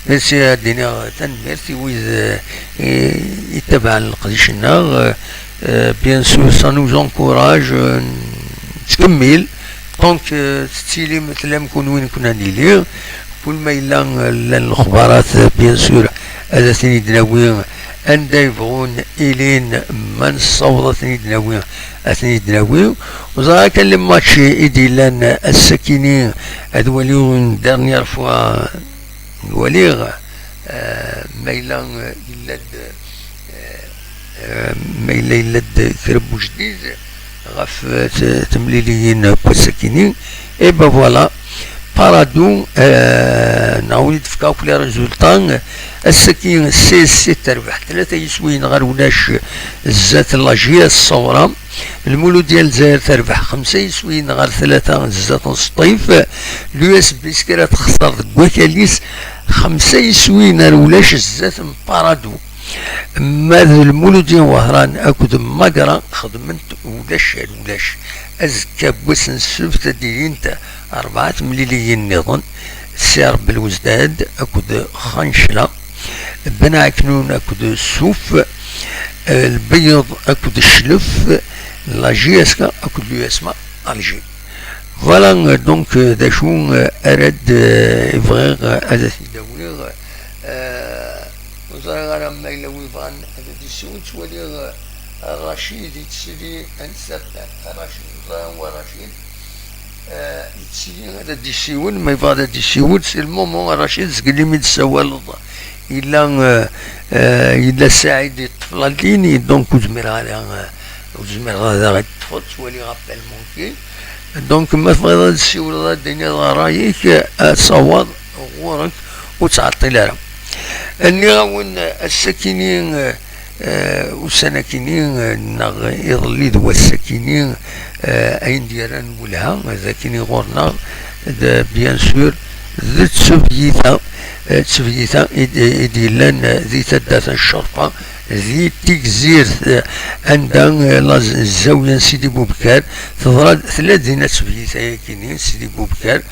Merci, ad d-iniɣ tanemmirt i wid, eh, i, i ttabaɛen leqdic-nneɣ. Eh, eh, bien sûr, ça nous encourage, eh, nettkemmil. Donc, eh, tettilim, tellam kunwi nekkni ad nili. Kul ma yella, eh, llan lexbarat, eh, bien sûr, ad asen-id-nawi anda yebɣun ilin, ma nessaweḍ ad ten-id-nawi, ad ten-id-nawi. Ur ẓriɣ kan les matchs i d-yellan ass-akini, ad waliɣ une dernière fois, waliɣ, eh, ma yella, eh, yella-d, eh, eh, ma yella, yella-d kra n ujdid ɣef, eh, t-, temliliyin n wass-akini. Et ben voilà, Paradou, eh, neɣ ur d-tefka akk les résultats. Ass-agi, C S C terbeḥ tlata yiswiyen ɣer ulac zdat n la J S Ṣawra. Lmuludya n Lezzayer terbeḥ xemsa yiswiyen ɣer tlata zdat n Sṭif. L'U S B Skra texṣer deg wakal-is xemsa yiswiyen ɣer ulac zdat n Paradou. Ma d Lmuludya n Wehran akked Magra xedmen-t ulac ar ulac. Azekka n wass n ssebt ad d-ilint rebɛa temliliyin nniḍen, Si Rebbi Lwezdad akked Xancla, Ben Ɛeknun akked Suf, eh, Lbeyyeḍ akked Cclef, la J S K akked l'U S M A Alger. Voilà, euh, donc, euh, d acu, euh, ara d, euh, bɣiɣ, euh, ad t-id-awiɣ, euh, ur ẓriɣ ara ma yella wi bɣan ad d-yessiwel, ttwaliɣ, euh, Racid yettili, ansa Racid, ur ẓriɣ anwa Racid, euh, yettili ad d-yessiwel, ma yebɣa ad d-yessiwel, c'est le moment, Racid, zgel imi d-tessawaleḍ, yella, euh, euh, yella Saɛid yeṭṭef la ligne, donc ur zmireɣ ara, euh, ur zmireɣ ara ad aɣ-yeṭṭef, ttwaliɣ appel manqué. Donc, ma tebɣiḍ ad ssiwleḍ, ad d-tiniḍ ṛṛay-ik, ad taweḍ ɣur-k, ur ttɛeṭṭil ara. Nniɣ-awen, ass-akini, eh, ussan-akini, eh, neɣ iḍelli d wass-akini, eh, ayen d-yerran lwelha, d akini ɣur-neɣ, d, bien sûr, d ttebyita, eh, ttebyita i d-, i d-yellan, eh, di taddart n Ccerfa, di Tigzirt, eh, anda, eh, la z-, zzawya n Sidi Bubekar, teḍra, tella dinna ttebyita-yagi-nni n Sidi Bubekar,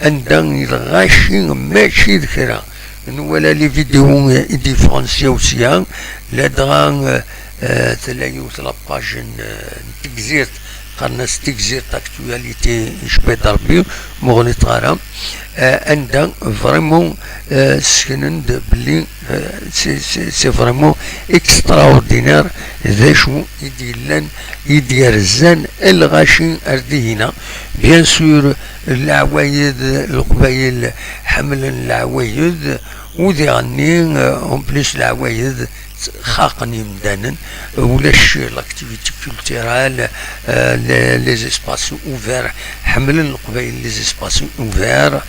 anda lɣaci mačči d kra. Nwala les vidéos, eh, i d-yeffɣen sya u sya, ladɣa, eh, eh, tella yiwet la page n, eh, n Tigzirt, qqaren-as Tigzirt Actualité, icba-d Rebbi, ma ur ɣliṭeɣ ara, eh, anda vraiment, eh, sseknen-d belli, eh, c'est, c'est, c'est vraiment extraordinaire d acu i d-yellan, i d-yerzan lɣaci ar dihina. Bien sûr, leɛwayed, Leqbayel ḥemmlen leɛwayed, u diɣenni, eh, en plus leɛwayed xaqen imdanen, ulac l'activité culturelle, euh, les, les espaces ouverts, ḥemmlen Leqbayel les espaces ouverts,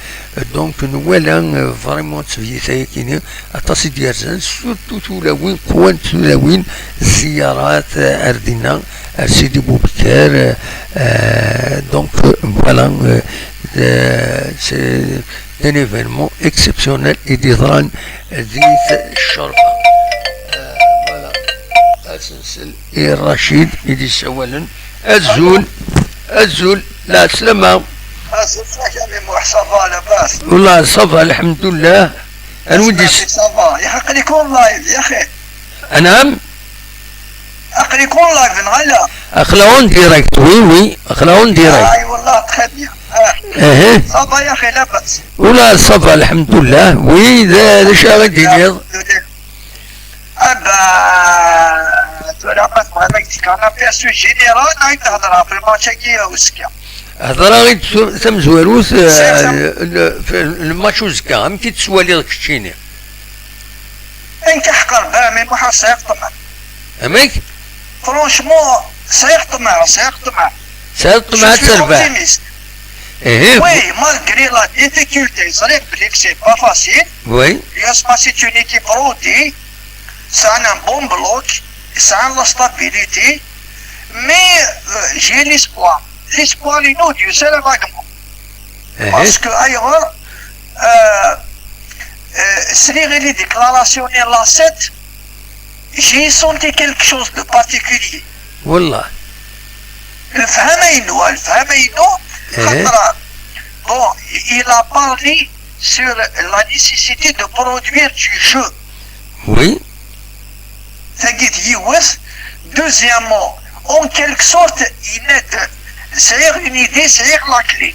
donc nwala, euh, vraiment ttebyita-yagi-nni aṭas i d-yerzan, surtout tulawin, qwant tulawin, zziyarat, euh, ar dinna, ar Sidi Bubekar, euh, donc, euh, voilà, euh, euh, c'est un événement exceptionnel i d-yeḍran di Ccerfa. Euh, voilà. Ad nsel i Racid i d-yessawalen. Azul, azul, lɛeslama. Azul fell-ak a Muḥ, ça va, labas? Wallah, ça va, lḥemdullah. Anwa i d-yess-, ça va, ya axi, aql-ik en live, ya axi. Anɛam? Aql-ik en live, neɣ ala? Aql-aɣ en direct, oui, oui, aql-aɣ en direct. Ay, wallah, très bien. Ah. Ehe. Ça va, ya axi, labas? Wallah, ça va, lḥemdullah. Oui, d, d acu ara d-tiniḍ? Ah bah, tura ma tebɣiḍ ad k-d-fkeɣ un aperçu général, neɣ ad k-d-hedreɣ ɣef lmatch-agi uzekka? Hedreɣ-d tu-, tamezwarut, eh, le, le match uzekka, amek i t-tettwaliḍ keččini? Nekk aḥeqq Rebbi, mais Muḥ, sɛiɣ ṭṭmeɛ. Amek? Franchement, sɛiɣ ṭṭmeɛ, sɛiɣ ṭṭmeɛ. Sɛiɣ ṭṭmeɛ ad terbeḥ. Je suis optimiste. Ihi. Oui, malgré la difficulté, ẓriɣ belli que c'est pas facile. Oui. L'U S P A, c'est une équipe rodée, c'est un bon bloc, c'est la stabilité, mais, euh, j'ai l'espoir. L'espoir, il nous, Dieu seul, vaguement. Ihi. Parce que ailleurs, euh, euh, sliɣ i les déclarations n la sept, j'ai senti quelque chose de particulier. Wallah. Lefhama-inu, lefhama-inu, eh, xaṭer, bon, il a parlé sur la nécessité de produire du jeu. Oui. Tagi d yiwet. Deuxièmement, en quelque sorte, yenna-d, sɛiɣ une idée, sɛiɣ la clé.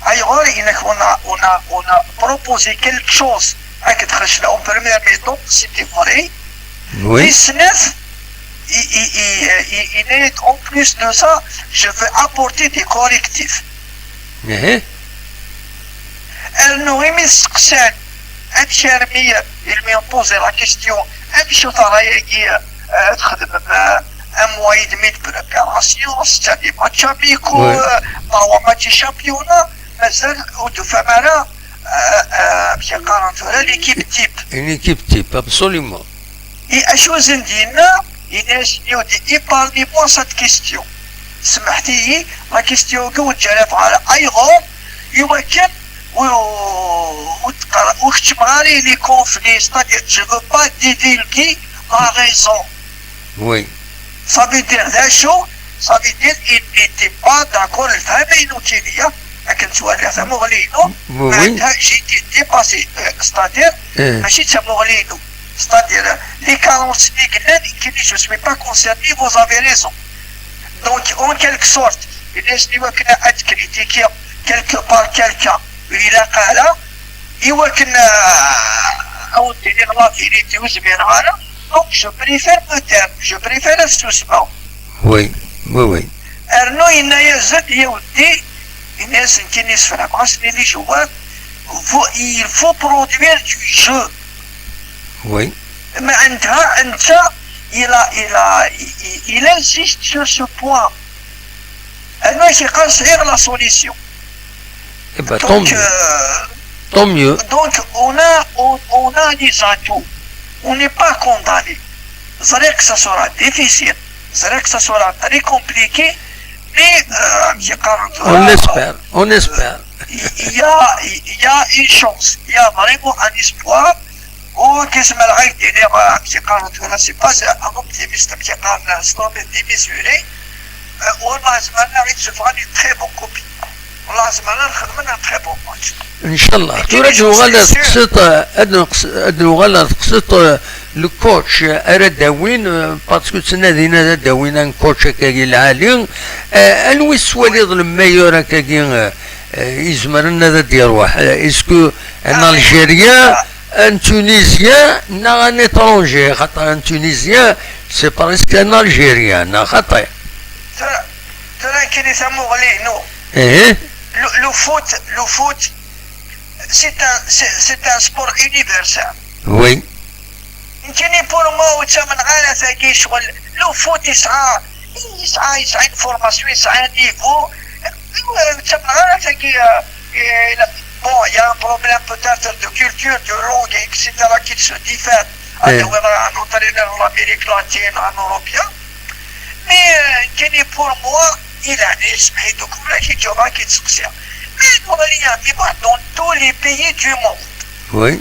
Ayɣer? Yenna-k, on a, on a, on a proposé quelque chose. Ad k-d-xecleɣ, en première mi-temps, c'était vrai. Oui. Tis snat, i, i, i, i, yenna-d, en plus de ça, je veux apporter des correctifs. Ihi. Rnu imi testeqsan, amek armi, ils m'ont posé la question, amek tura-agi, euh, txedmem, euh, un mois et demi de préparation, c'est des matchs amicaux, oui, euh, trois matchs championnat, mazal ur d-tufam ara, euh, euh, amek qqaren tura, l'équipe type. Une équipe type, absolument. I acu i sen-d-yenna? Yenna-yasen, il dit, épargnez-moi cette question. Semḥet-iyi, la question-agi ur ǧǧiɣ ara. Ayɣer? I wakken ur, ur, ur keččmeɣ ara i les conflits, c'est-à-dire, je veux pas divulguer ma raison. Oui. Ça veut dire, d acu? Ça veut dire, il n'était pas d'accord, lefhama-inu kan, akken ttwaliɣ tamuɣli-inu, oui, oui, j'ai été dépassé, euh, c'est-à-dire, eh, mačči d tamuɣli-inu. C'est-à-dire, les quarante-cinq, je ne suis pas concerné, vous avez raison. Donc, en quelque sorte, Yella-as i wakken ad critiquer quelque part quelqu'un ur ilaq ara, i wakken, euh, ad wen-d-iniɣ la vérité ur zmireɣ ara. Donc je préfère me taire, je préfère ad susmeɣ. Oui, oui, oui. Rnu yenna-yas-d, ya weddi, yenna-yas nekkini seframeɣ-asen i les joueurs, il faut produire du jeu. Oui. Mais عندها, أنت, il a, il a, il, il insiste sur ce point. أنا كيقال سعيغ la solution. Eh ben, tant Donc, mieux. euh, Tant mieux. donc on a, on, on a les atouts. On n'est pas condamné. C'est vrai que ça sera difficile. C'est vrai que ça sera très compliqué. Mais, euh, كيقال, On l'espère. On espère. il y a, il y a une chance. Il y a vraiment un espoir. وكيسمى العيد ديالي، كيقال، c'est pas un optimiste, كيقال, c'est un démesuré. والله زعما غير تشوف غادي très bon copie. والله زعما نخدم لنا très bon match. ان شاء الله. ثورة نوغال تقصد، ادنو قصد، ادنو غالا تقصد. Le coach ara d-awin, parce que تسنى دينا ad d-awin un coach هكاكي العالي. Anwi teswaliḍ le meilleur هكاكي يزمرن هذا ديروح؟ Est-ce que un Algérien, un Tunisien, neɣ un étranger? خاطر un Tunisien c'est presque un Algérien, neɣ خاطر. ترى، ترى كاين يسموه غلينو. ايه. Le, le foot, le foot, c'est un, c'est, c'est un sport universel. Oui. كاين pour moi وتمن غالا ثاكي شغل. Le foot يسعى، يسعى، يسعى une formation، يسعى un niveau. تمن غالا ثاكي. Bon, il y a un problème peut-être de culture, de langue, et cetera, qui se diffère. Eh. Un entraîneur en Amérique latine, un Européen. Mais, euh, كاين pour moi, il a des, donc, voilà, qui, tu vois, qui se Mais, on va dire, mais moi, dans tous les pays du monde, Oui.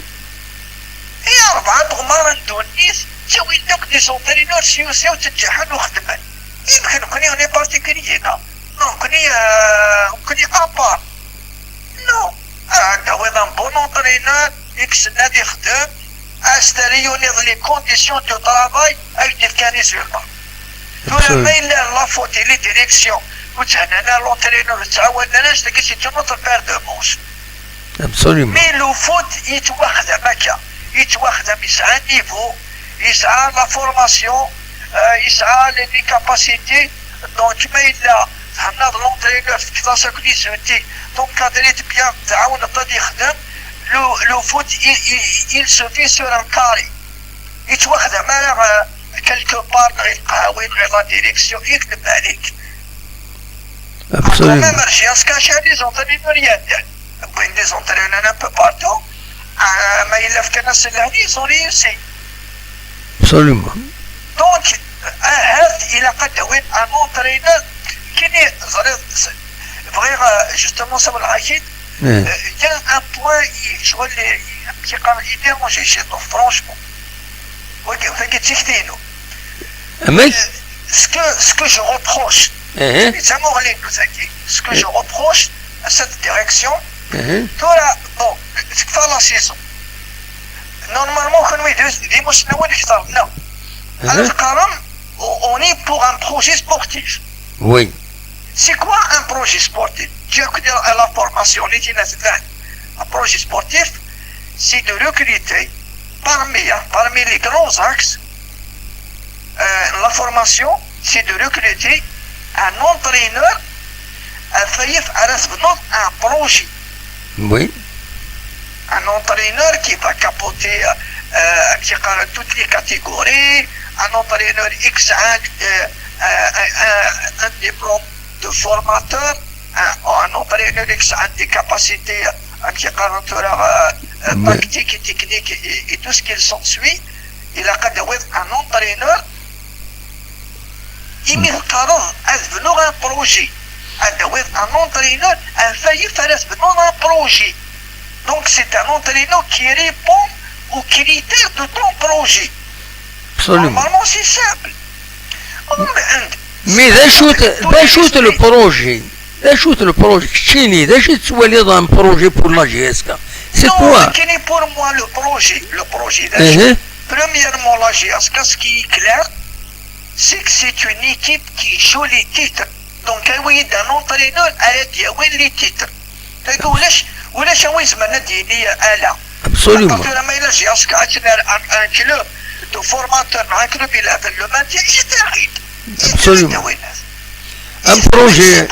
et on va prendre un Tunis, c'est oui, donc, des entraîneurs, si on sait, on se dit, ah, nous, on est particulier, non? Non, on est, euh, on est à part. Non. Ah, t'as un bon entraîneur, يكسب نادي يخدم، استريوني les conditions de travail avec des résultats. Tura Absolument. Ma yella la faute i les directions, وتهنى l'entraîneur, تعاون الناس, c'est une autre paire de manches. Absolument. Mais le foot, yettwaxdam akka. Yettwaxdam, yesɛa niveau, yesɛa la formation, euh, yesɛa les, les capacités. Donc, ma yella thennaḍ l'entraîneur, tefkiḍ-as akk les outils, t'encadriḍ-t bien, tɛawneḍ-t ad yexdem, le, le foot, il, il, il se fait sur un carré. Yettwaxdam ara, euh, quelque part, neɣ i lqaɛwin, neɣ i la direction, i lmalik. Quand Absolument. Même, j'ai un scachet des entraîneurs, il y a des, des entraîneurs un peu partout. Euh, mais il a fait un seul année, ils ont réussi. Absolument. Donc, euh, il a pas de un entraîneur qui n'est, vrai, euh, justement, ça va le raquer. Eh. Il y a un point, je vois les, un petit peu, il dérange chez nous, franchement. Oui, en fait, c'est nous. Mais, Ce que, ce que je reproche, eh, mais ça m'a relé, nous a dit, ce que je reproche à cette direction, eh, tura, bon, c'est que la saison. Normalement, quand on est deux, les mois, c'est nous, les stars, non. Alors, quand même, on on est pour un projet sportif. Oui. C'est quoi un projet sportif? Je veux dire, à la formation, les jeunes, un projet sportif, c'est de recruter parmi, hein, parmi les grands axes, euh, la formation, c'est de recruter un entraîneur, un faillif à un projet. Oui. Un entraîneur qui va capoter, euh, un petit peu toutes les catégories, un entraîneur X, un, euh, un, un- un diplôme de formateur, un, un entraîneur X a des capacités, un petit peu, euh, euh, Mais- tactique et technique et, et tout ce qui s'ensuit. Il a un entraîneur imi teqqareḍ ad bnuɣ un projet, ad tawiḍ un entraîneur, un faillif ara tebnuḍ un projet. Donc c'est un entraîneur qui répond aux critères de ton projet. Absolument. Normalement c'est simple. Mais d acu-t, d acu-t le projet? D acu-t le projet? Keččini, d acu tettwaliḍ un projet pour la J S K? C'est Non, quoi? Quel est pour moi le projet? Le projet, Uh-huh. Premièrement, la J S K, ce qui est clair, c'est que c'est une équipe qui joue les titres. Donc, awi-yi-d un entraîneur ara d-yawin les titres. Tagi ulac, ulac a wi izemren ad d-yini ala. Absolument. Tura ma yella j'ai un, un, un club de formateur, un club il a le maintien, il est terrible. Absolument. Un projet,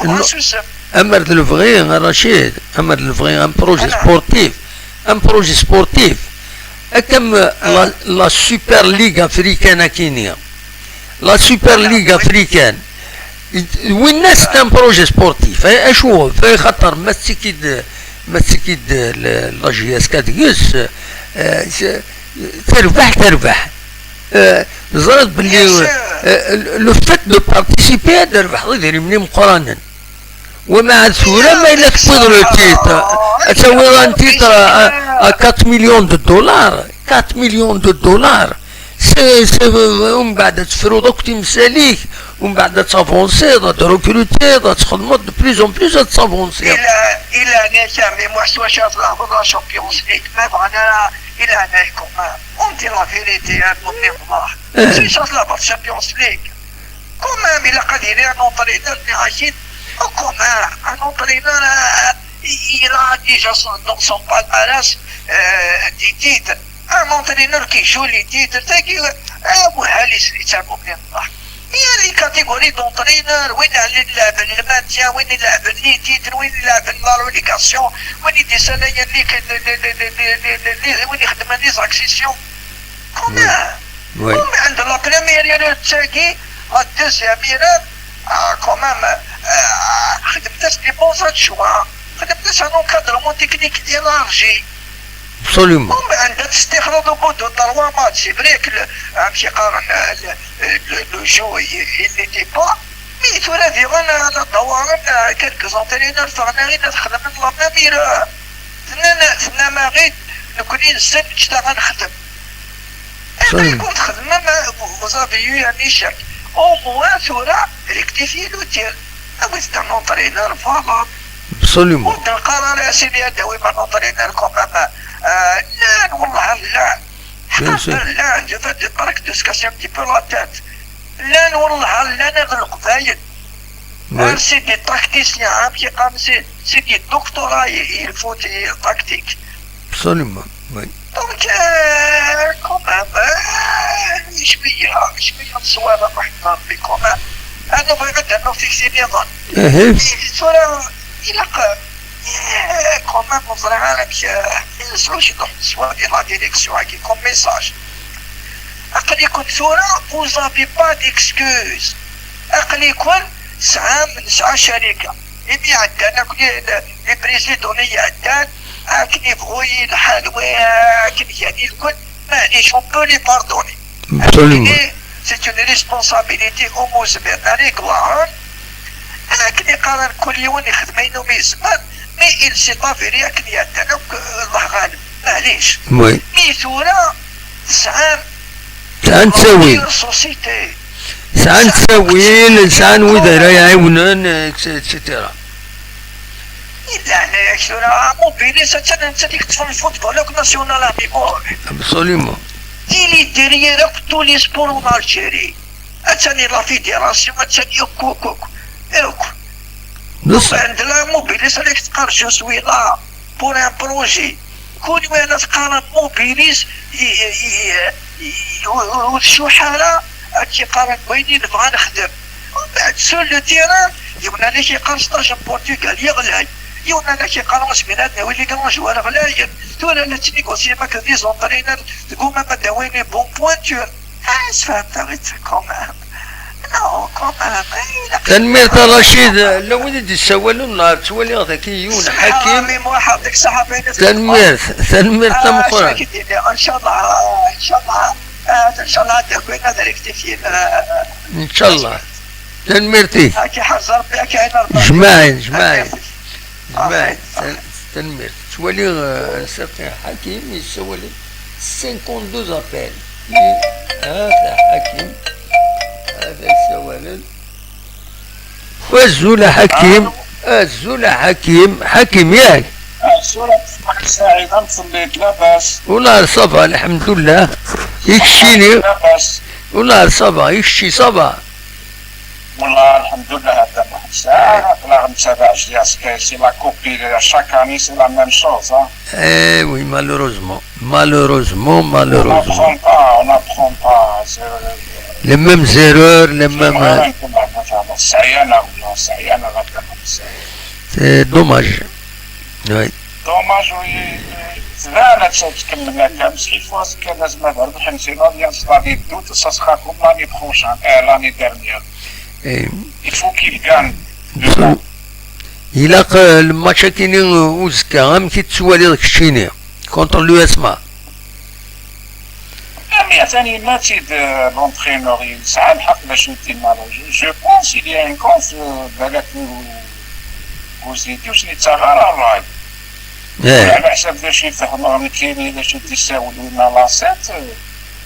amer d lebɣi, a Rachid, amer d lebɣi, un projet sportif, un projet sportif. Comme la, la Super Ligue africaine à Kenya. La Super Ligue africaine. Winna c'est un projet sportif. Acu, xaṭer ma tettekki-d, ma tettekki-d la J S K deg-s, terbeḥ, terbeḥ. Ẓriɣ belli le fait de participer ad terbeḥ idrimen imeqqranen. Wama tura ma yella tewwiḍ le titre, ad tawiḍ un titre à quatre millions de dollars. Quatre millions de dollars. C'est, c'est, umbeɛd ad tefruḍ akk timsal-ik, umbeɛd ad tavansiḍ, ad recrutiḍ, ad txedmeḍ de plus en plus, ad tavansiḍ. Il a, il a un écart, mais moi, soit je la Champions League, mais voilà, il a un écart. On dit la vérité, hein, on est mort. C'est ça la Champions League. Quand même, il a qu'à dire un entraîneur, mais Rachid, oh, quand même, un entraîneur, euh, il a déjà son, dans son palmarès euh, des titres. Un entraîneur qui joue les titres, c'est que, euh, وهالي سميتها مؤمن الله. Il y a les catégories d'entraîneurs, وين اللي لعب le maintien, وين لعب les titres, وين لعب la relégation, وين يديسانا les, les, les, les, les, les, وين يخدم les accessions. Quand même. Oui. Quand même, عند la première erreur تاعي, la deuxième erreur, ah, quand même, euh, خدمت des bons adjoints, خدمت un encadrement technique élargi. Absolument. Quand même, عند تستخلط au bout de trois matchs, c'est vrai que le, un petit, le, le, le jeu, il, il n'était pas. Mais tura diɣen la ddawaren, quelques entraîneurs ffɣen-aɣ-id ad xedmen la même erreur. Tenna-, tenna-aɣ-id, nekkni nessen ǧǧet-aɣ ad nexdem. Anda i kent-xedmem, vous avez eu un échec. Au moins tura rectifiez le tir. Awit-d un entraîneur valable. Absolument. Ur d-neqqar ara a sidi ad d-tawim un entraîneur quand même. Euh, llan, wallah, llan. Bien sûr. Llan, je vais te parler de se casser un petit peu la tête. Llan, wallah, llan ar Leqbayel. Oui. C'est des tacticiens, hein, qui comme c'est, c'est des doctorats, il faut des tactiques. Absolument, oui. Donc, euh, quand même, euh, شوية، شوية نصوارى الرحمة ربي quand même. أنا بغيت أنه فيكسي نظام. إيه. ثورة إلى ق-، إيه، quand même نظرة عالم ك-، نسعو شي نروح نسوى دي la direction هاكي comme message. أقليكم ثورة، vous avez pas d'excuse. أقليكم سعام نسعى شركة. إمي عندنا كل les présidents اللي عندنا، أكن يبغوا الحال وأكن يعني الكل، معليش، on peut les pardonner. Absolument. C'est une responsabilité au moins زبير. أنا يقولون، أكن يقارن كل يوم يخدم ينوم يزمر، mais il s'est avéré أكن يعدنا، الله غالب. معليش. Oui. Mais ثورة تسعام. سعان تساوين. Société. سعان تساوين، سعان ويدا راه يعاونن، et cetera. إلا أنا يا كثيرة، موبيليس، أنت، أنت ديك تفهم الفوتبول، لوك ناسيونال أمي بور. Absolument. Il est derrière tous les sports en Algérie. أتاني la fédération، أتاني كوكوك. إيوك. بصح. عندنا موبيليس، عليك تقار، je suis là pour un projet. كون وين تقارن موبيليس، ي-، ي-، ي-، ي-، وتشوحالة، كي قارن بيني نبغى نخدم. ومن بعد sur le terrain، يونا اللي كيقارن stage en Portugal يغلاي. يونا اللي كيقارن سمينات ناوي les grands joueurs غلايين. ثورة لا تنيغوسي ماك des entraîneurs، تقوم ما داويني bon pointeur. آه، فهمت غير quand même. Non, quand même. إيه، لا. Tanemmirt a Rachid, llan wid i d-yessawalen, neɣ ttwaliɣ dagi yiwen Ḥakim. Ḥakim, waḥed, deg ṣṣaḥa bayen. Tanemmirt, tanemmirt tameqqrant. إن شاء الله، إن شاء الله، آه، إن شاء الله ad d-akin ad rectifier, آه. إن شاء الله. Tanemmirt-ik. Ad k-iḥrez Rebbi, ad k-iɛin Rebbi. Jmaɛin, jmaɛin. Jmaɛin. Tanemmirt. Ttwaliɣ, euh, un certain Ḥakim yessawalen cinquante-deux appels. Hada Ḥakim. Hada yessawalen. Azul a Ḥakim. Azul a Ḥakim. Ḥakim, yak? Azul a Saɛid, amek telliḍ? Labas? Wellah ça va, lḥemdullah. I keččini? Labas. Wellah ça va, i kečči ça va? Wellah, lḥemdullah, a Dda Muḥend. Ça, la, ça va, je dis à ce que c'est la copie, chaque année c'est la même chose. Hein. Eh oui, malheureusement. Malheureusement, malheureusement. On n'apprend pas, on n'apprend pas. Les mêmes erreurs, les mêmes. C'est dommage. Oui. Dommage, oui. Tban ad tkemmel akka, mais il faut que لازم ad rebḥen, sinon bien ça va être doute, ça sera comme l'année prochaine, euh, l'année dernière. Il faut qu'il gagne. Ilaq le match-agi uzekka, amek i tettwaliḍ keččini contre l'U S M A? Ami atan yenna-tt-id l'entraîneur, yesɛa lḥeqq d acu i d-yenna. Je pense il y a une cause, balak Buzidi ur s-nettaɣ ara ṛṛay. Ɛla ḥsab d acu i fehmeɣ nekkini, d acu i d-issawel winna Lassette,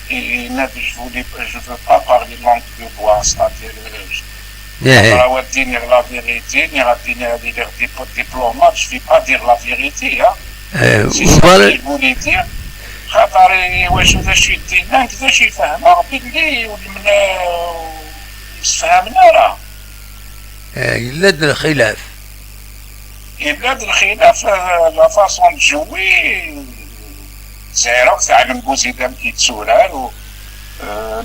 yenna-d je voulais, je veux pas parler langue de bois, c'est-à-dire, euh, je ne veux pas dire la vérité, ni ad iniɣ ad iliɣ diplomate, je ne vais pas dire la vérité, hein. C'est ça qu'il voulait dire. Xaṭer iwacu d acu i d-yenna, nekk d acu i fehmeɣ belli ur msefhamen ara. Yella-d lxilaf. Yella-d lxilaf, la façon de jouer. Ẓriɣ teɛlem Buzidi amek yetturar,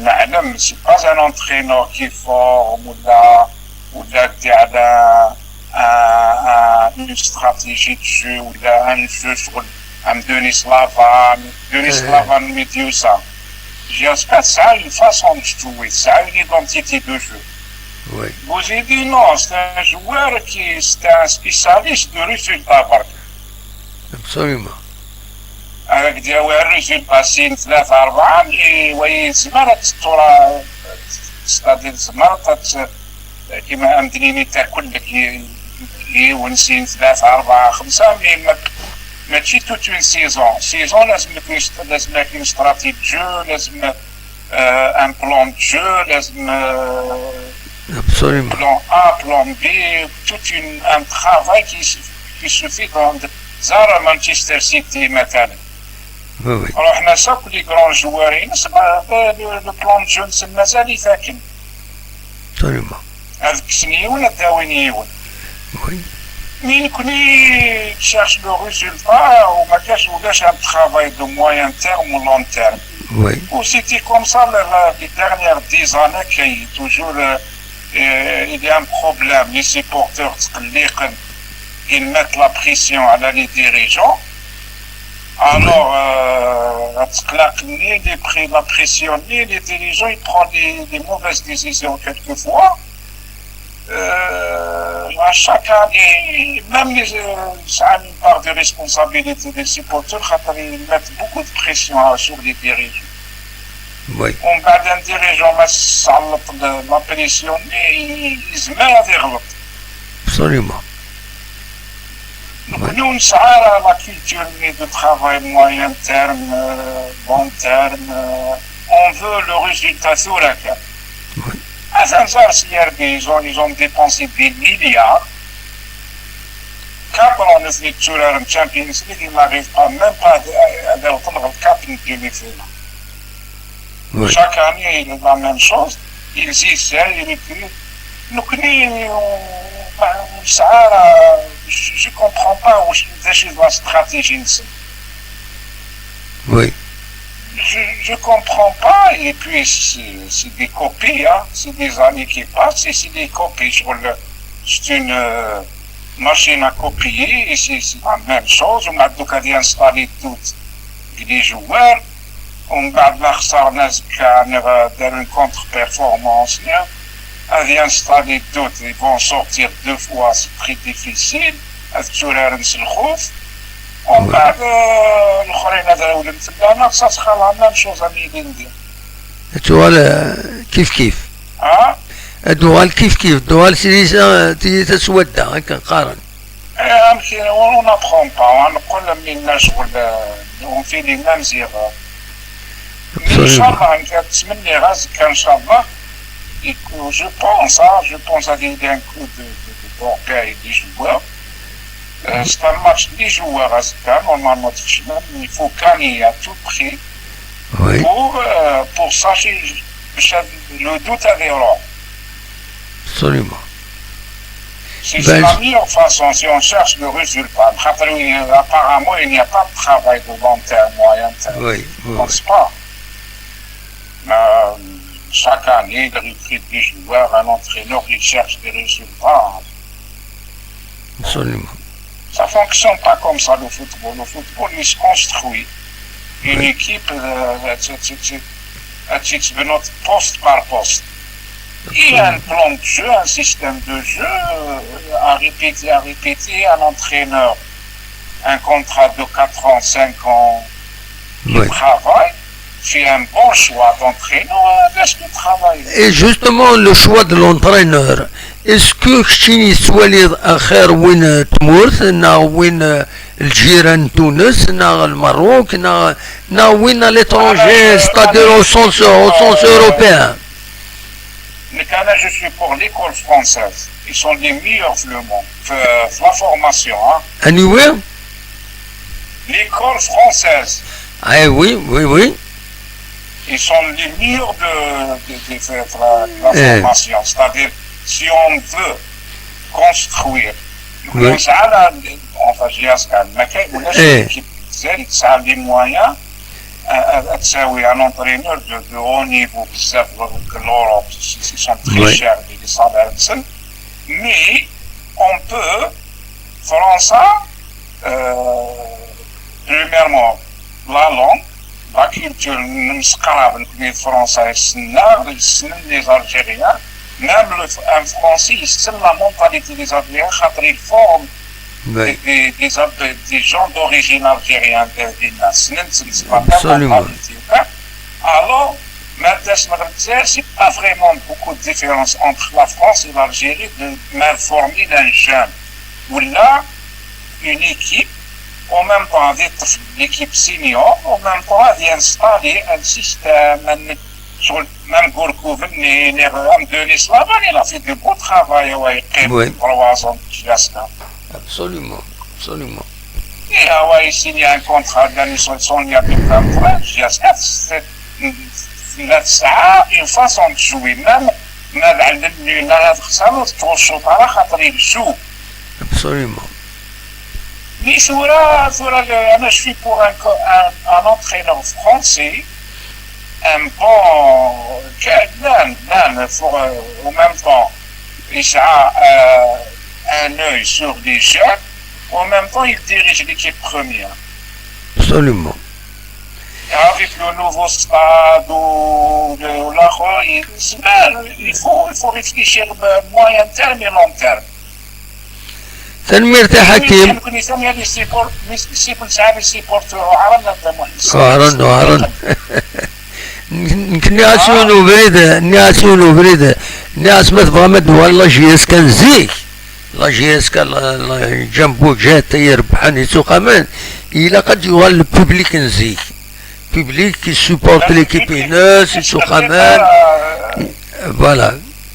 neɛlem c'est pas un entraîneur qui forme ولا ولا دي على une stratégie de jeu ولا un jeu شغل am Denis Lavan, Denis Lavan mi d-yusa. Jusqu'à tesɛa une façon de jouer, tesɛa une identité de jeu. Buzidi, non, c'est un joueur qui, c'est un spécialiste de résultat برك. Absolument. Avec des résultats, c'est une ثلاثة أربعة, mais oui, c'est mal, c'est-à-dire, c'est mal, كيما أمدنيني تاكل لك يونسين ثلاثة أربعة خمسة، mais ماشي toute une saison. Saison لازم لك، لازم لك une stratégie de jeu، لازم un plan de jeu، لازم Absolument. Plan A, plan B, tout une, un travail qui, qui se fait dans زار Manchester City مثلا. Oui, oui. رحنا شاك les grands joueurs ينس le plan de jeu نسن مازال يتاكل. Absolument. هذاك سنيون هذا وين يون. Oui. Mais نكوني تشيرش le résultat وما كاش ولاش un travail de moyen terme ou long terme. Oui. Ou c'était comme ça les, les dernières dix années كي toujours euh, euh, il y a un problème, les supporters تقليقا, ils mettent la pression على les dirigeants. Alors, euh, تقلقني les pri-, la pression, les, les dirigeants, ils prennent des, des mauvaises décisions quelquefois. Euh, à chaque année, même les, euh, ça a une part de responsabilité des supporters, خاطر ils mettent beaucoup de pression, hein, sur les dirigeants. Oui. ومن بعد un dirigeant ما سلط la pression, يزمر هذا يغلط. Absolument. Donc, nous, on a la culture de travail moyen terme, euh, long terme. Euh, on veut le résultat sur la carte. Oui. Attends, ça, C R B, ils ont, ils ont dépensé des milliards. Quatre ans de Champions League, ils n'arrivent pas, même pas à, à, à atteindre le cap de demi-finale. Oui. Chaque année, il est la même chose. Ils essayent, ils recrutent. Donc, nous, on, on, ça, je ne comprends pas où c'est la stratégie. Oui. Je ne comprends pas. Et puis, c'est des copies. Hein. C'est des années qui passent et c'est des copies. Sur le, c'est une euh, machine à copier et c'est la même chose. On a donc à installer toutes les joueurs. ومن بعد ما خسرنا زكا داروا une contre-performance, هذه installer d'autres, ils vont sortir deux fois, c'est très difficile. هذا تورارن سلخوف. ومن بعد الاخرين هذا ولم تبعنا ça sera la même chose. Ami Lindi. Tuɣal kif kif. ها؟ Tuɣal kif kif, tuɣal tilisa taswadda, akken qqaren. Amek, on n'apprend pas, ur neqqel am yenna ccɣel, on fait les mêmes erreurs. Ncallah, nekk ttmenniɣ azekka ncallah, je pense, ah, je pense ad yili un coup de, de, de d'orgueil des joueurs. C'est un match des joueurs azekka, normalement, il faut gagner à tout prix. Oui. Pour, euh, pour chercher le doute à Véron. Absolument. C'est la meilleure façon si on cherche le résultat. خاطر, euh, apparemment, il n'y a pas de travail de long terme, moyen terme. Oui, oui, pense pas. Euh, chaque année, il recrute des joueurs, un entraîneur, il cherche des résultats. Absolument. Ça fonctionne pas comme ça, le football. Le football, il se construit. Une équipe, euh, tu, tu, tu, tu, tu, poste par poste. Il y a un plan de jeu, un système de jeu euh, à répéter, à répéter, un entraîneur, un contrat de quatre ans, cinq ans, il travaille, fait un bon choix d'entraîneur, euh, laisse-le travailler. Et justement, le choix de l'entraîneur, est-ce que كشتيني سوالي خير وين تمورت نا وين الجيران تونس نا المروك نا نا وين l'étranger, c'est-à-dire au sens, au sens européen. Mais quand même, je suis pour l'école française. Ils sont les meilleurs du monde. Euh, la formation, hein. Anyway. L'école française. Ah oui, oui, oui. Ils sont les meilleurs de, de, de, de la, la formation. C'est-à-dire, si on veut construire, Oui. نسعى على, enfin, جي اس كا, ما كاين, ولاش إيه. l'équipe تسعى les moyens, euh, euh, تساوي un entraîneur de, de haut niveau بزاف في l'Europe, ils sont très Oui. chers, les salaires, mais on peut, فرنسا, euh, premièrement, la langue, la culture, نمسقراب نكني فرنسا يسنى, يسنى les Algériens, même le, un Français, il sait la mentalité des Algériens, خاطر il forme Oui. des, des, des, des gens d'origine algérienne, des, des nationalités, c'est pas la Absolument. mentalité. Alors, maintenant, c'est pas vraiment beaucoup de différence entre la France et l'Algérie de même former d'un jeune. Ou là, une équipe, en même temps, avec l'équipe senior, en même temps, d'installer un système, un, sur le même goal que vous venez, même Denis Laban, il a fait du beau travail, ouais, Oui. Trois ans de J S K. Absolument, absolument. Et ah ouais, il signe un contrat de l'année soixante, il y a plus de vingt ans, J S K, c'est, c'est une façon de jouer, même, même, même, même, même, ça, on se trouve sur le terrain, quand il joue. Absolument. Mais ثورة, ثورة, le, moi, je suis pour un, co- un, un entraîneur français, un bon, que- non, non, pour, euh, en même temps, il a euh, un œil sur les jeunes, en même temps, il dirige l'équipe première. Absolument. Avec le nouveau stade ou le, ou la, il, c'est bien, il faut, il faut réfléchir euh, moyen terme et long terme. Tanemmirt a Ḥakim. Nekkni sami ad issipur-, nis-, issipur-, nesɛa ad issipurtur uɛren n Dda Muḥend. Uɛren, uɛren. Nekni ɣas-as ubrid, nekni ɣas-as ubrid, nekni ɣas-as ma tebɣam ad d-tuɣal la J S K n zik. La J S K, la, la Jumbo Jet, i irebḥen, ittuqamen. Ilaq ad d-yuɣal le public n zik. Public qui supporte l'équipe ines, ittuqamen. Voilà.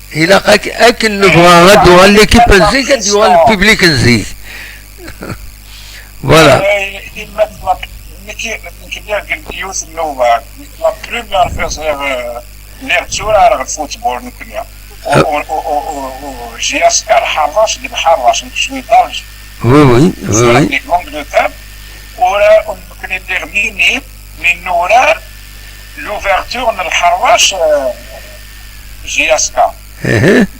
Ilaq ak-, akken nebɣa ad d-tuɣal l'équipe n zik, ad d-yuɣal le public n zik. Voilà. Nekk, nekk lliɣ deg yiwet n nnuba, la première fois, euh, lliɣ tturareɣ lfutbol nekkni. J S K lḥerrac d lḥerrac, nekk cwi d Alger. Oui, oui, oui, oui. Deg l'Angleterre, ur nekkni lliɣ mini, mi nurar l'ouverture n lḥerrac, euh, J S K.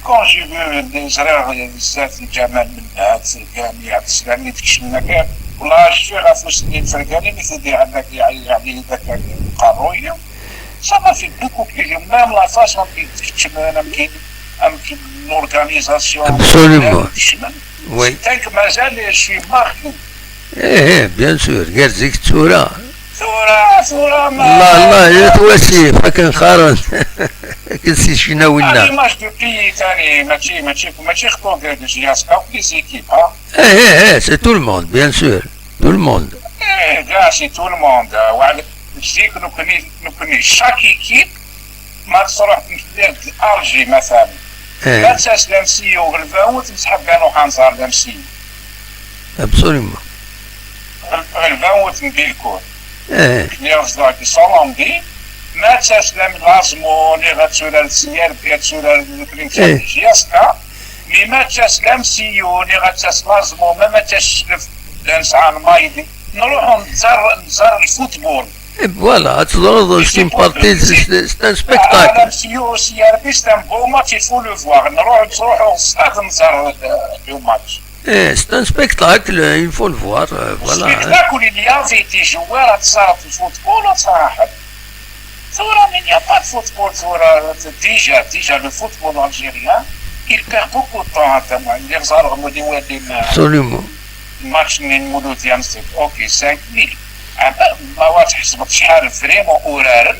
Quand j'ai vu les erreurs, بزاف الجمال من هاد الجامعة الإسلامية تكشفنا كاع. والله شفي غا فوسني الفرقاني مثل دي عندك يعني ذاك القروية. Ça m'a fait beaucoup plaisir. Même la façon de تكشف أنا مكين أم l'organisation. Absolument. تكشف. Oui. Tant que مازال je suis marqué. ايه، ايه، bien sûr. غير زيك ثورة. ثورة، ثورة ما. الله، الله، يا تواسي، فكان خارن. كنسي شينا هذه وينا. ماتش دو بيي ثاني، ماشي، ماشي، ماشي خطوة ديال جي اس كا، كل لي زيكيب، ها. ايه، ايه، ايه، c'est tout le monde, bien sûr. Tout le monde. ايه، كاع c'est tout le monde. وعلى، je dis que نكني، نكني chaque équipe ما تصرح مثل Alger مثلا. ايه، ما تساس لامسيو غلباوت نسحب كانوا حنصار لامسيو. absolument. غلباوت مبيلكور. ايه، اللي رصدوا هاد الصالوندي، ما تسلم لازمو، اللي غتسولا للسيار، بغا تسولا للبريمسيال إيه. جي اس كا. Mi ma d-tas l'M C U, niɣ ad d-tas l'ASMO, ma ma d-tas Clef, llan sɛan mayd. Nruḥ nẓer, nẓer lfutbol. Et voilà, ad teẓreḍ, c'est une partie, c'est c'est un spectacle. L'M C U aussi, c'est un beau match, il faut le voir. Nruḥ, nruḥ au stade, nẓer, euh, le match. Eh, c'est un spectacle, il faut le voir, euh, voilà, hein. Spectacle, il y avait des joueurs, ad teẓreḍ lfutbol, ad teẓreḍ. Tura, il n'y a pas de football, tura, déjà, déjà, le football algérien, il perd beaucoup de temps, attends, il est Absolument. Match n Muludyan, c'est, ok, cinq mille. Ah ben, ma va tḥesbeḍ شحال vraiment uraren,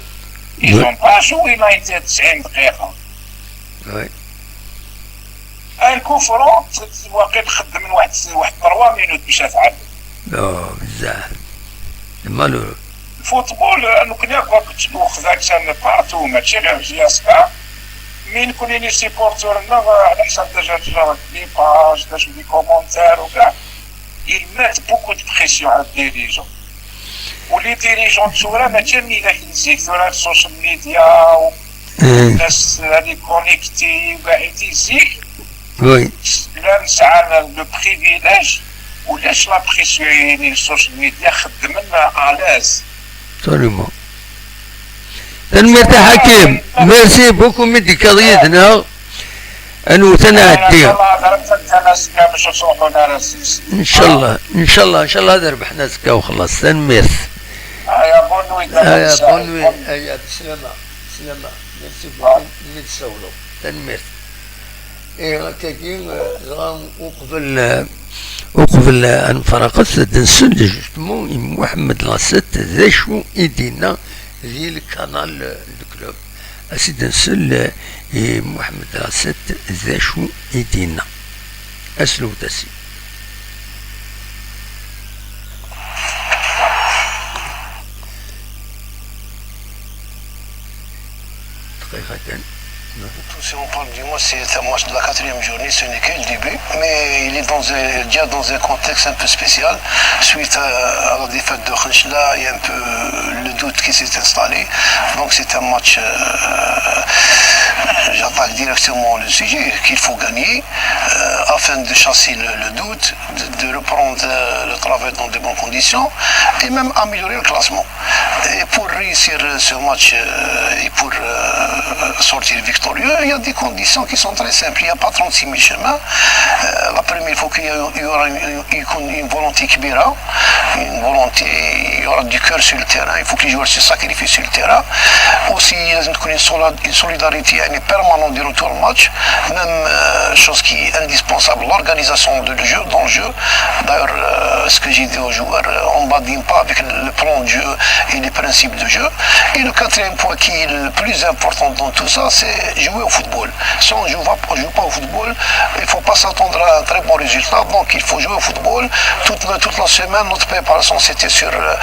ils ont pas joué ninety, تسعين دقيقة. Oui. Un coup franc, waqil xeddmen واحد, واحد trois minutes باش يتعادل. Oh, بزاف. C'est malheureux. الفوتبول، آه، نكون ياك كنت نوخذ أكثر من بارتو، ماشي غير جي اس كا. مي نكون لي سيبورتور، لا، على حساب ديجا، ديجا دي باج، ديجا دي كومونتير وكاع. Il met beaucoup de pression على الديريجون. ولي ديريجون ثورة ماشي ملي كنزيد ثورة السوشيال ميديا و الناس هذه كونيكتي وكاع يتيزيك. Oui. لا نسعى لو بريفيليج ولاش لا بريسيون، يعني السوشيال ميديا خدمنا الاز. Absolument. تنميرت حكيم، merci beaucoup مدي كضيتنا. انو تنعدي. ان شاء الله، ان شاء الله، ان شاء الله هذا ربحنا زكا وخلاص. تنميرت. ايا بون نويت. ايا بون نويت. ايا بسلامة. بسلامة. Merci beaucoup. Merci beaucoup. تنميرت. إيه، هكاكي، آه، دغا وقبل، آه، وقبل، آه، أن نفرقت، دنسل جوستمون محمد راسيت، ذا شو إيدينا ذي الكانال دو كلوب. أسيد دنسل، آه، محمد راسيت، ذا شو إيدينا. أسلو داسي. دقيقة كان. Si on parle du match, c'est un match de la quatrième journée, ce n'est que le début, mais il est dans un, déjà dans un contexte un peu spécial, suite à, à la défaite de Khenchela, il y a un peu le doute qui s'est installé. Donc c'est un match, euh, j'attaque directement le sujet, qu'il faut gagner, euh, afin de chasser le, le doute, de, de reprendre, euh, le travail dans de bonnes conditions, et même améliorer le classement. Et pour réussir ce match, euh, et pour, euh, sortir victorieux, il y a des conditions qui sont très simples. Il n'y a pas trente-six mille chemins. Euh, la première, il faut qu'il y ait, il y aura une, une, une volonté كبيرة, une volonté, il y aura du cœur sur le terrain. Il faut que les joueurs se sacrifient sur le terrain. Aussi, il y a une, une solidarité, يعني, permanente durant tout le match. Même, euh, chose qui est indispensable, l'organisation de le jeu, dans le jeu. D'ailleurs, euh, ce que j'ai dit aux joueurs, euh, on ne badine pas avec le, le plan de jeu et les principes de jeu. Et le quatrième point qui est le plus important dans tout ça, c'est jouer au football. Si on ne joue pas, joue pas au football, il ne faut pas s'attendre à un très bon résultat. Donc il faut jouer au football. Toute, toute la semaine, notre préparation, c'était sur, euh,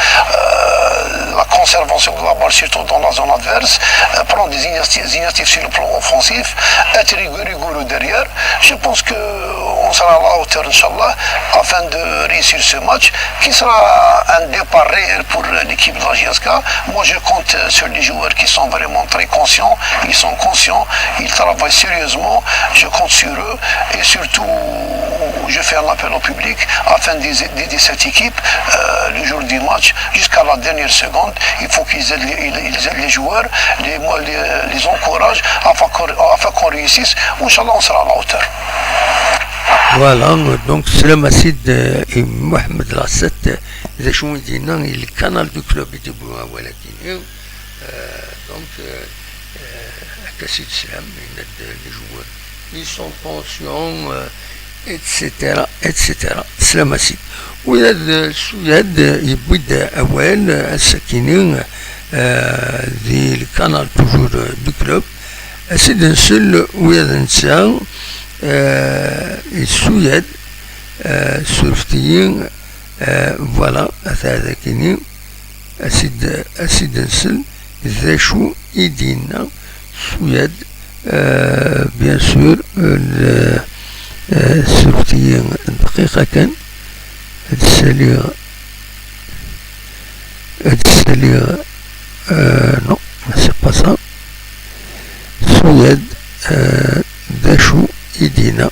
la conservation de la balle, surtout dans la zone adverse, euh, prendre des initiatives, des initiatives sur le plan offensif, être rigoureux, rigoureux derrière. Je pense que on sera à la hauteur, Inch'Allah, afin de réussir ce match, qui sera un départ réel pour l'équipe de la J S K. Moi, je compte sur les joueurs qui sont vraiment très conscients. Ils sont conscients, ils travaillent sérieusement. Je compte sur eux et surtout, je fais un appel au public afin d'aider, d'aider cette équipe, euh, le jour du match, jusqu'à la dernière seconde. Il faut qu'ils aident les, ils, ils aident les joueurs, les, les, les encouragent afin qu'on, afin qu'on réussisse. Inch'Allah, on sera à la hauteur. Voilà, donc سلام أسيد، آه، محمد راسيت، آه، ذا شو دينا الكانال دو كلوب يجيبوا ولكن، آه، donc, آه، آه، هكا سيد سلام، يناد les joueurs. Ils sont conscients, euh, et cetera, et cetera. سلام أسيد. وياد السوياد يبويد أوال السكيني، آه، ذي الكانال توجور دو كلوب. أسيد نسل وياد نسا، آه، السوياد، آه، سورفتيين، آه، voilà، أثا ذاكيني. أسيد، أسيد نسل ذا شو إيدينا سوياد. آه، bien sûr، آه، سورتي دقيقة كان. هاد السالي، هاد السالي، آه، non, c'est pas ça. سوياد، آه، ذا شو إيدينا.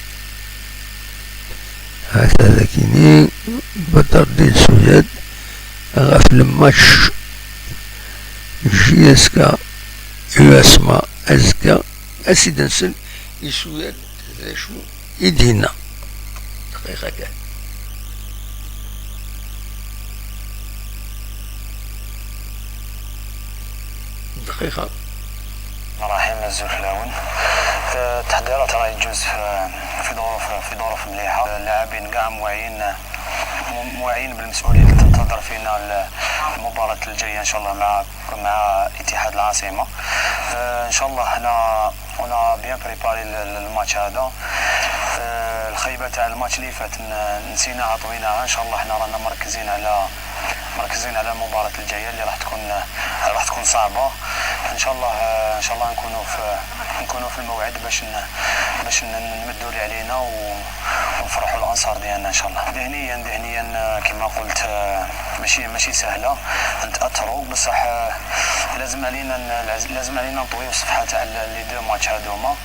Ata dakini, Badreddin Suyad ɣef le match J S K U S M A azekka, ad s-id-nsel i Suyad d acu i d-yenna. Dqiqa kan. دقيقة. الرحيم، أزول فلاون. آه، التحضيرات راه يجوز في، في ظروف، في ظروف مليحة. اللاعبين كاع موعيين، م-، موعيين بالمسؤولية اللي تنتظر فينا ال-، المباراة الجاية إن شاء الله مع، مع اتحاد العاصمة. آه، إن شاء الله حنا on a bien préparé ال-، ال-، الماتش هذا. آه، الخيبة تاع الماتش اللي فات ن-، نسيناها، طويناها. إن شاء الله حنا رانا مركزين على، مركزين على المباراة الجاية اللي راح تكون، راح تكون صعبة. إن شاء الله، آه، إن شاء الله نكونوا في، نكونوا في الموعد باش ن-، باش ن-، نمدوا اللي علينا و-، ونفرحوا الأنصار ديالنا إن شاء الله. ذهنيًا، ذهنيًا، آه، كما قلت، آه، ماشي، ماشي سهلة نتأثروا، بصح، آه، لازم علينا ن-، لازم علينا نطويو الصفحة تاع ال-، les deux matchs هادوما.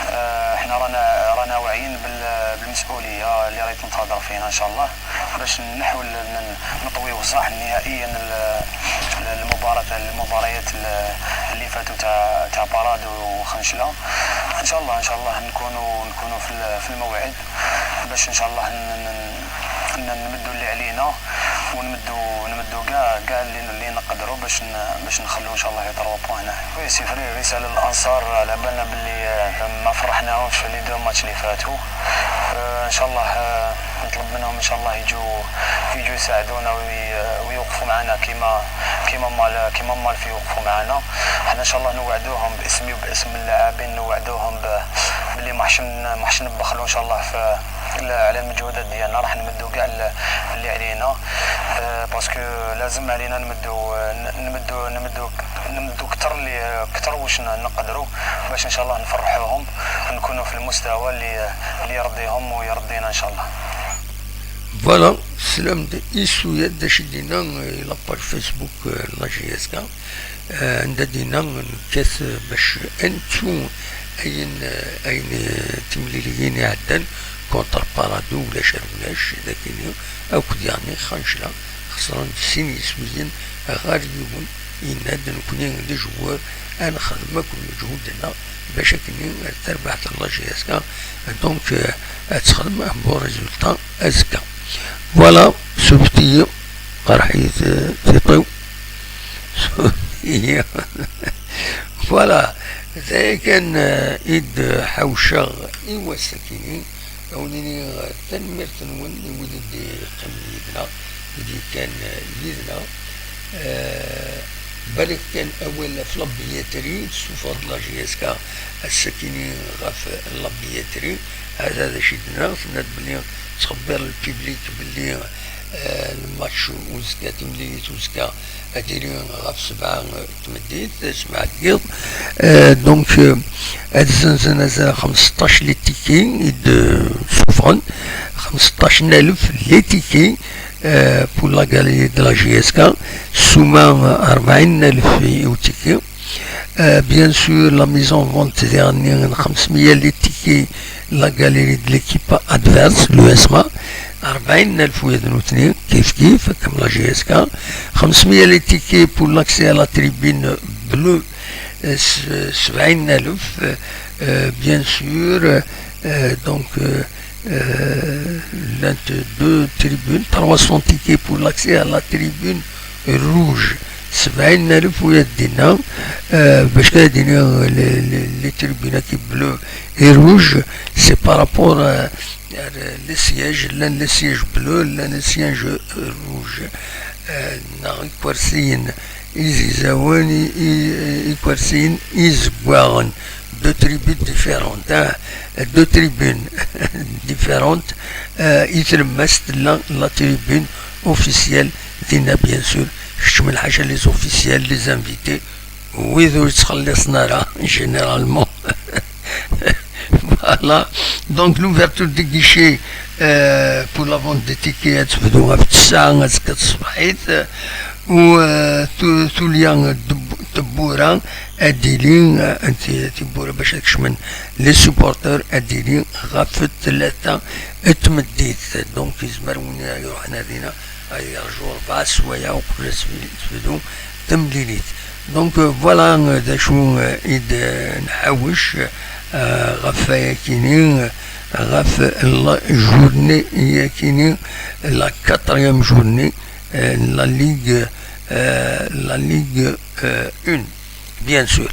آه، حنا رانا، رانا واعيين بال-، بالمسؤولية اللي راهي تنتظر فينا إن شاء الله، باش نحاول ن-، نطويو صح نهائيًا ال-، ال-، المباراة، المباريات ال-، اللي فاتوا تاع، تاع بارادو وخنشلة. إن شاء الله، إن شاء الله نكونوا، نكونوا في ال-، في الموعد، باش إن شاء الله ن-، ن-، ن-، نمدوا اللي علينا، ونمدوا، نمدوا كاع، كاع اللي، اللي نقدروا باش ن-، باش نخلوا إن شاء الله les trois points هنا. Oui, c'est vrai، رسالة للأنصار، على بالنا باللي، آه، ما فرحناهمش في les deux matchs اللي فاتوا. آه، إن شاء الله، آه، نطلب منهم إن شاء الله يجوا، يجوا يساعدونا وي-، ويوقفوا معنا كيما، كيما مال، كيما مال في يوقفوا معنا. حنا إن شاء الله نوعدوهم باسمي وباسم اللاعبين، نوعدوهم ب-، باللي ما حش ن-، ما حش نبخلوا إن شاء الله في ال-، على المجهودات ديالنا، راح نمدوا كاع ال-، اللي علينا. آه، parce que لازم علينا نمدوا، آه، ن-، نمدوا، نمدوا، نمدوا كتر اللي، كتر واش ن-، نقدروا، باش إن شاء الله نفرحوهم ونكونوا في المستوى اللي، اللي يرضيهم ويرضينا إن شاء الله. Voilà, سلام د-، يسويا د-، اش دينا، آه، la page Facebook، آه، la J S K. آه، عند دينا نكاس باش انتو اين، آه، اين، آه، تمليليين يعدن كونتر بارادو ولا شربناش، لكن او كدياني خنشلا خسران سين يسويين غير يوم يناد نكوني لي جوار، انا خدمك ومجهودنا باش كني تربح لا J S K. Donc، آه، تخدم ان بون ريزولتا ازكا. Voilà، سوفتي راح يت-، تيطيو. Voilà، ذا كان، آه، إد حوشة إيوا السكيني. أوليني، آه، تنميرت نون، ولد قم يدنا، ولد كان، آه، يدنا. آه، بالك كان أول في لابياتري، سوفر لا J S K، السكيني غاف لابياتري. هذا ذا شي دنا، سنات بلي تخبر البيبليك بلي، آه، الماتش وزكا، تمليليت وزكا، اديري غاف سبعة تمديت، سبعة دقيق. آه، donc، آه، هاد الزنزانة زا خمسطاش لي تيكي يد سوفرن، خمسطاش ألف لي تيكي، آه، pour la galerie de la J S K، السومة أربعين ألف يو تيكي. آه، bien sûr، la mise en vente ديالني خمسمية لي تيكي، la galerie de l'équipe adverse، l'U S M A، أربعين ألف ويد نوتني، كيف كيف، كم la J S K، خمسمية لي تيكي pour l'accès à la tribune bleue، آه، س-، سبعين ألف، آه، bien sûr، آه، donc، آه، آه، لانت دو تريبون، trois cents tickets pour l'accès à la tribune rouge، سبعين ألف ويدينا، آه، باش كاين لي، لي، لي تريبون كي بلو اي روج، c'est par rapport، آه، لي سياج، لان لي سياج بلو، لان لي سياج روج. آه، ناغ يكورسين إزيزاون، إي-، إي-، إيكورسين إزقواغن. Deux tribunes différentes، آه، deux tribunes différentes، آه، إي تلمست لا، la tribune officielle دينا، bien sûr، كتشمل حاجة les officiels، les invités، ويذو يتخلصنا راه، généralement. Voilà. Donc, l'ouverture des guichets, euh, pour la vente des tickets, تبدو في التسعة، غتبقى الصباحيت. و، آه، تو-، توليا دب-، tewwura ad d-tili, eh, ti-, tiwwura bac ad kecmen les supporters ad d-tili ɣef tlata n tmeddit. Donc, yezmer win iruḥen ar dinna ad yerǧu rebɛa sswayeɛ uqbel ad tebdu temlilit. Donc, euh, voilà, euh, d acu, euh, i d, euh, nḥawec, euh, ɣef wayakini, euh, ɣef la journée yakini, la quatrième journée, euh, la Ligue, euh, la Ligue, euh, un, bien sûr.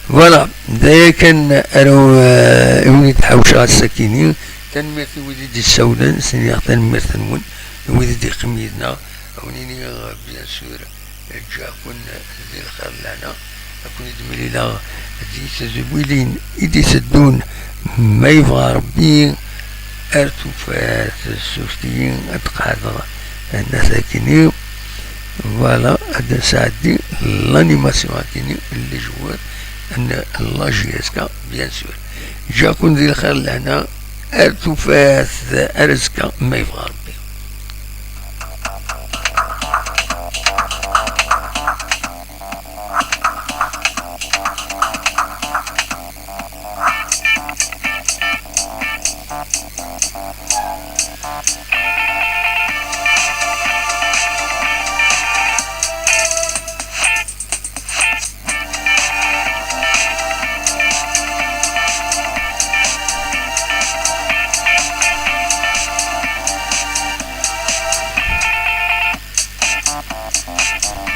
Voilà, d aya kan ara, euh, i win i d-ḥawceɣ ass-akini. Tanemmirt i wid i d-issawlen, s-iniɣ tanemmirt-nwen, i wid i d-iqqim yid-neɣ, a wen-iniɣ, euh, bien sûr, ǧǧiɣ-ken di lxir lehna, ad ken-id-mlileɣ di tedwilin i d-iteddun, ma yebɣa Rebbi, ar tufat, surti ad qeɛdeɣ, nna takini. Voilà, ad d-nesɛeddi l'animation akini, les joueurs n la J S K, bien sûr. Ǧǧiɣ-ken di lxir lehna, ar tufat, ar azekka, ma yebɣa Rebbi.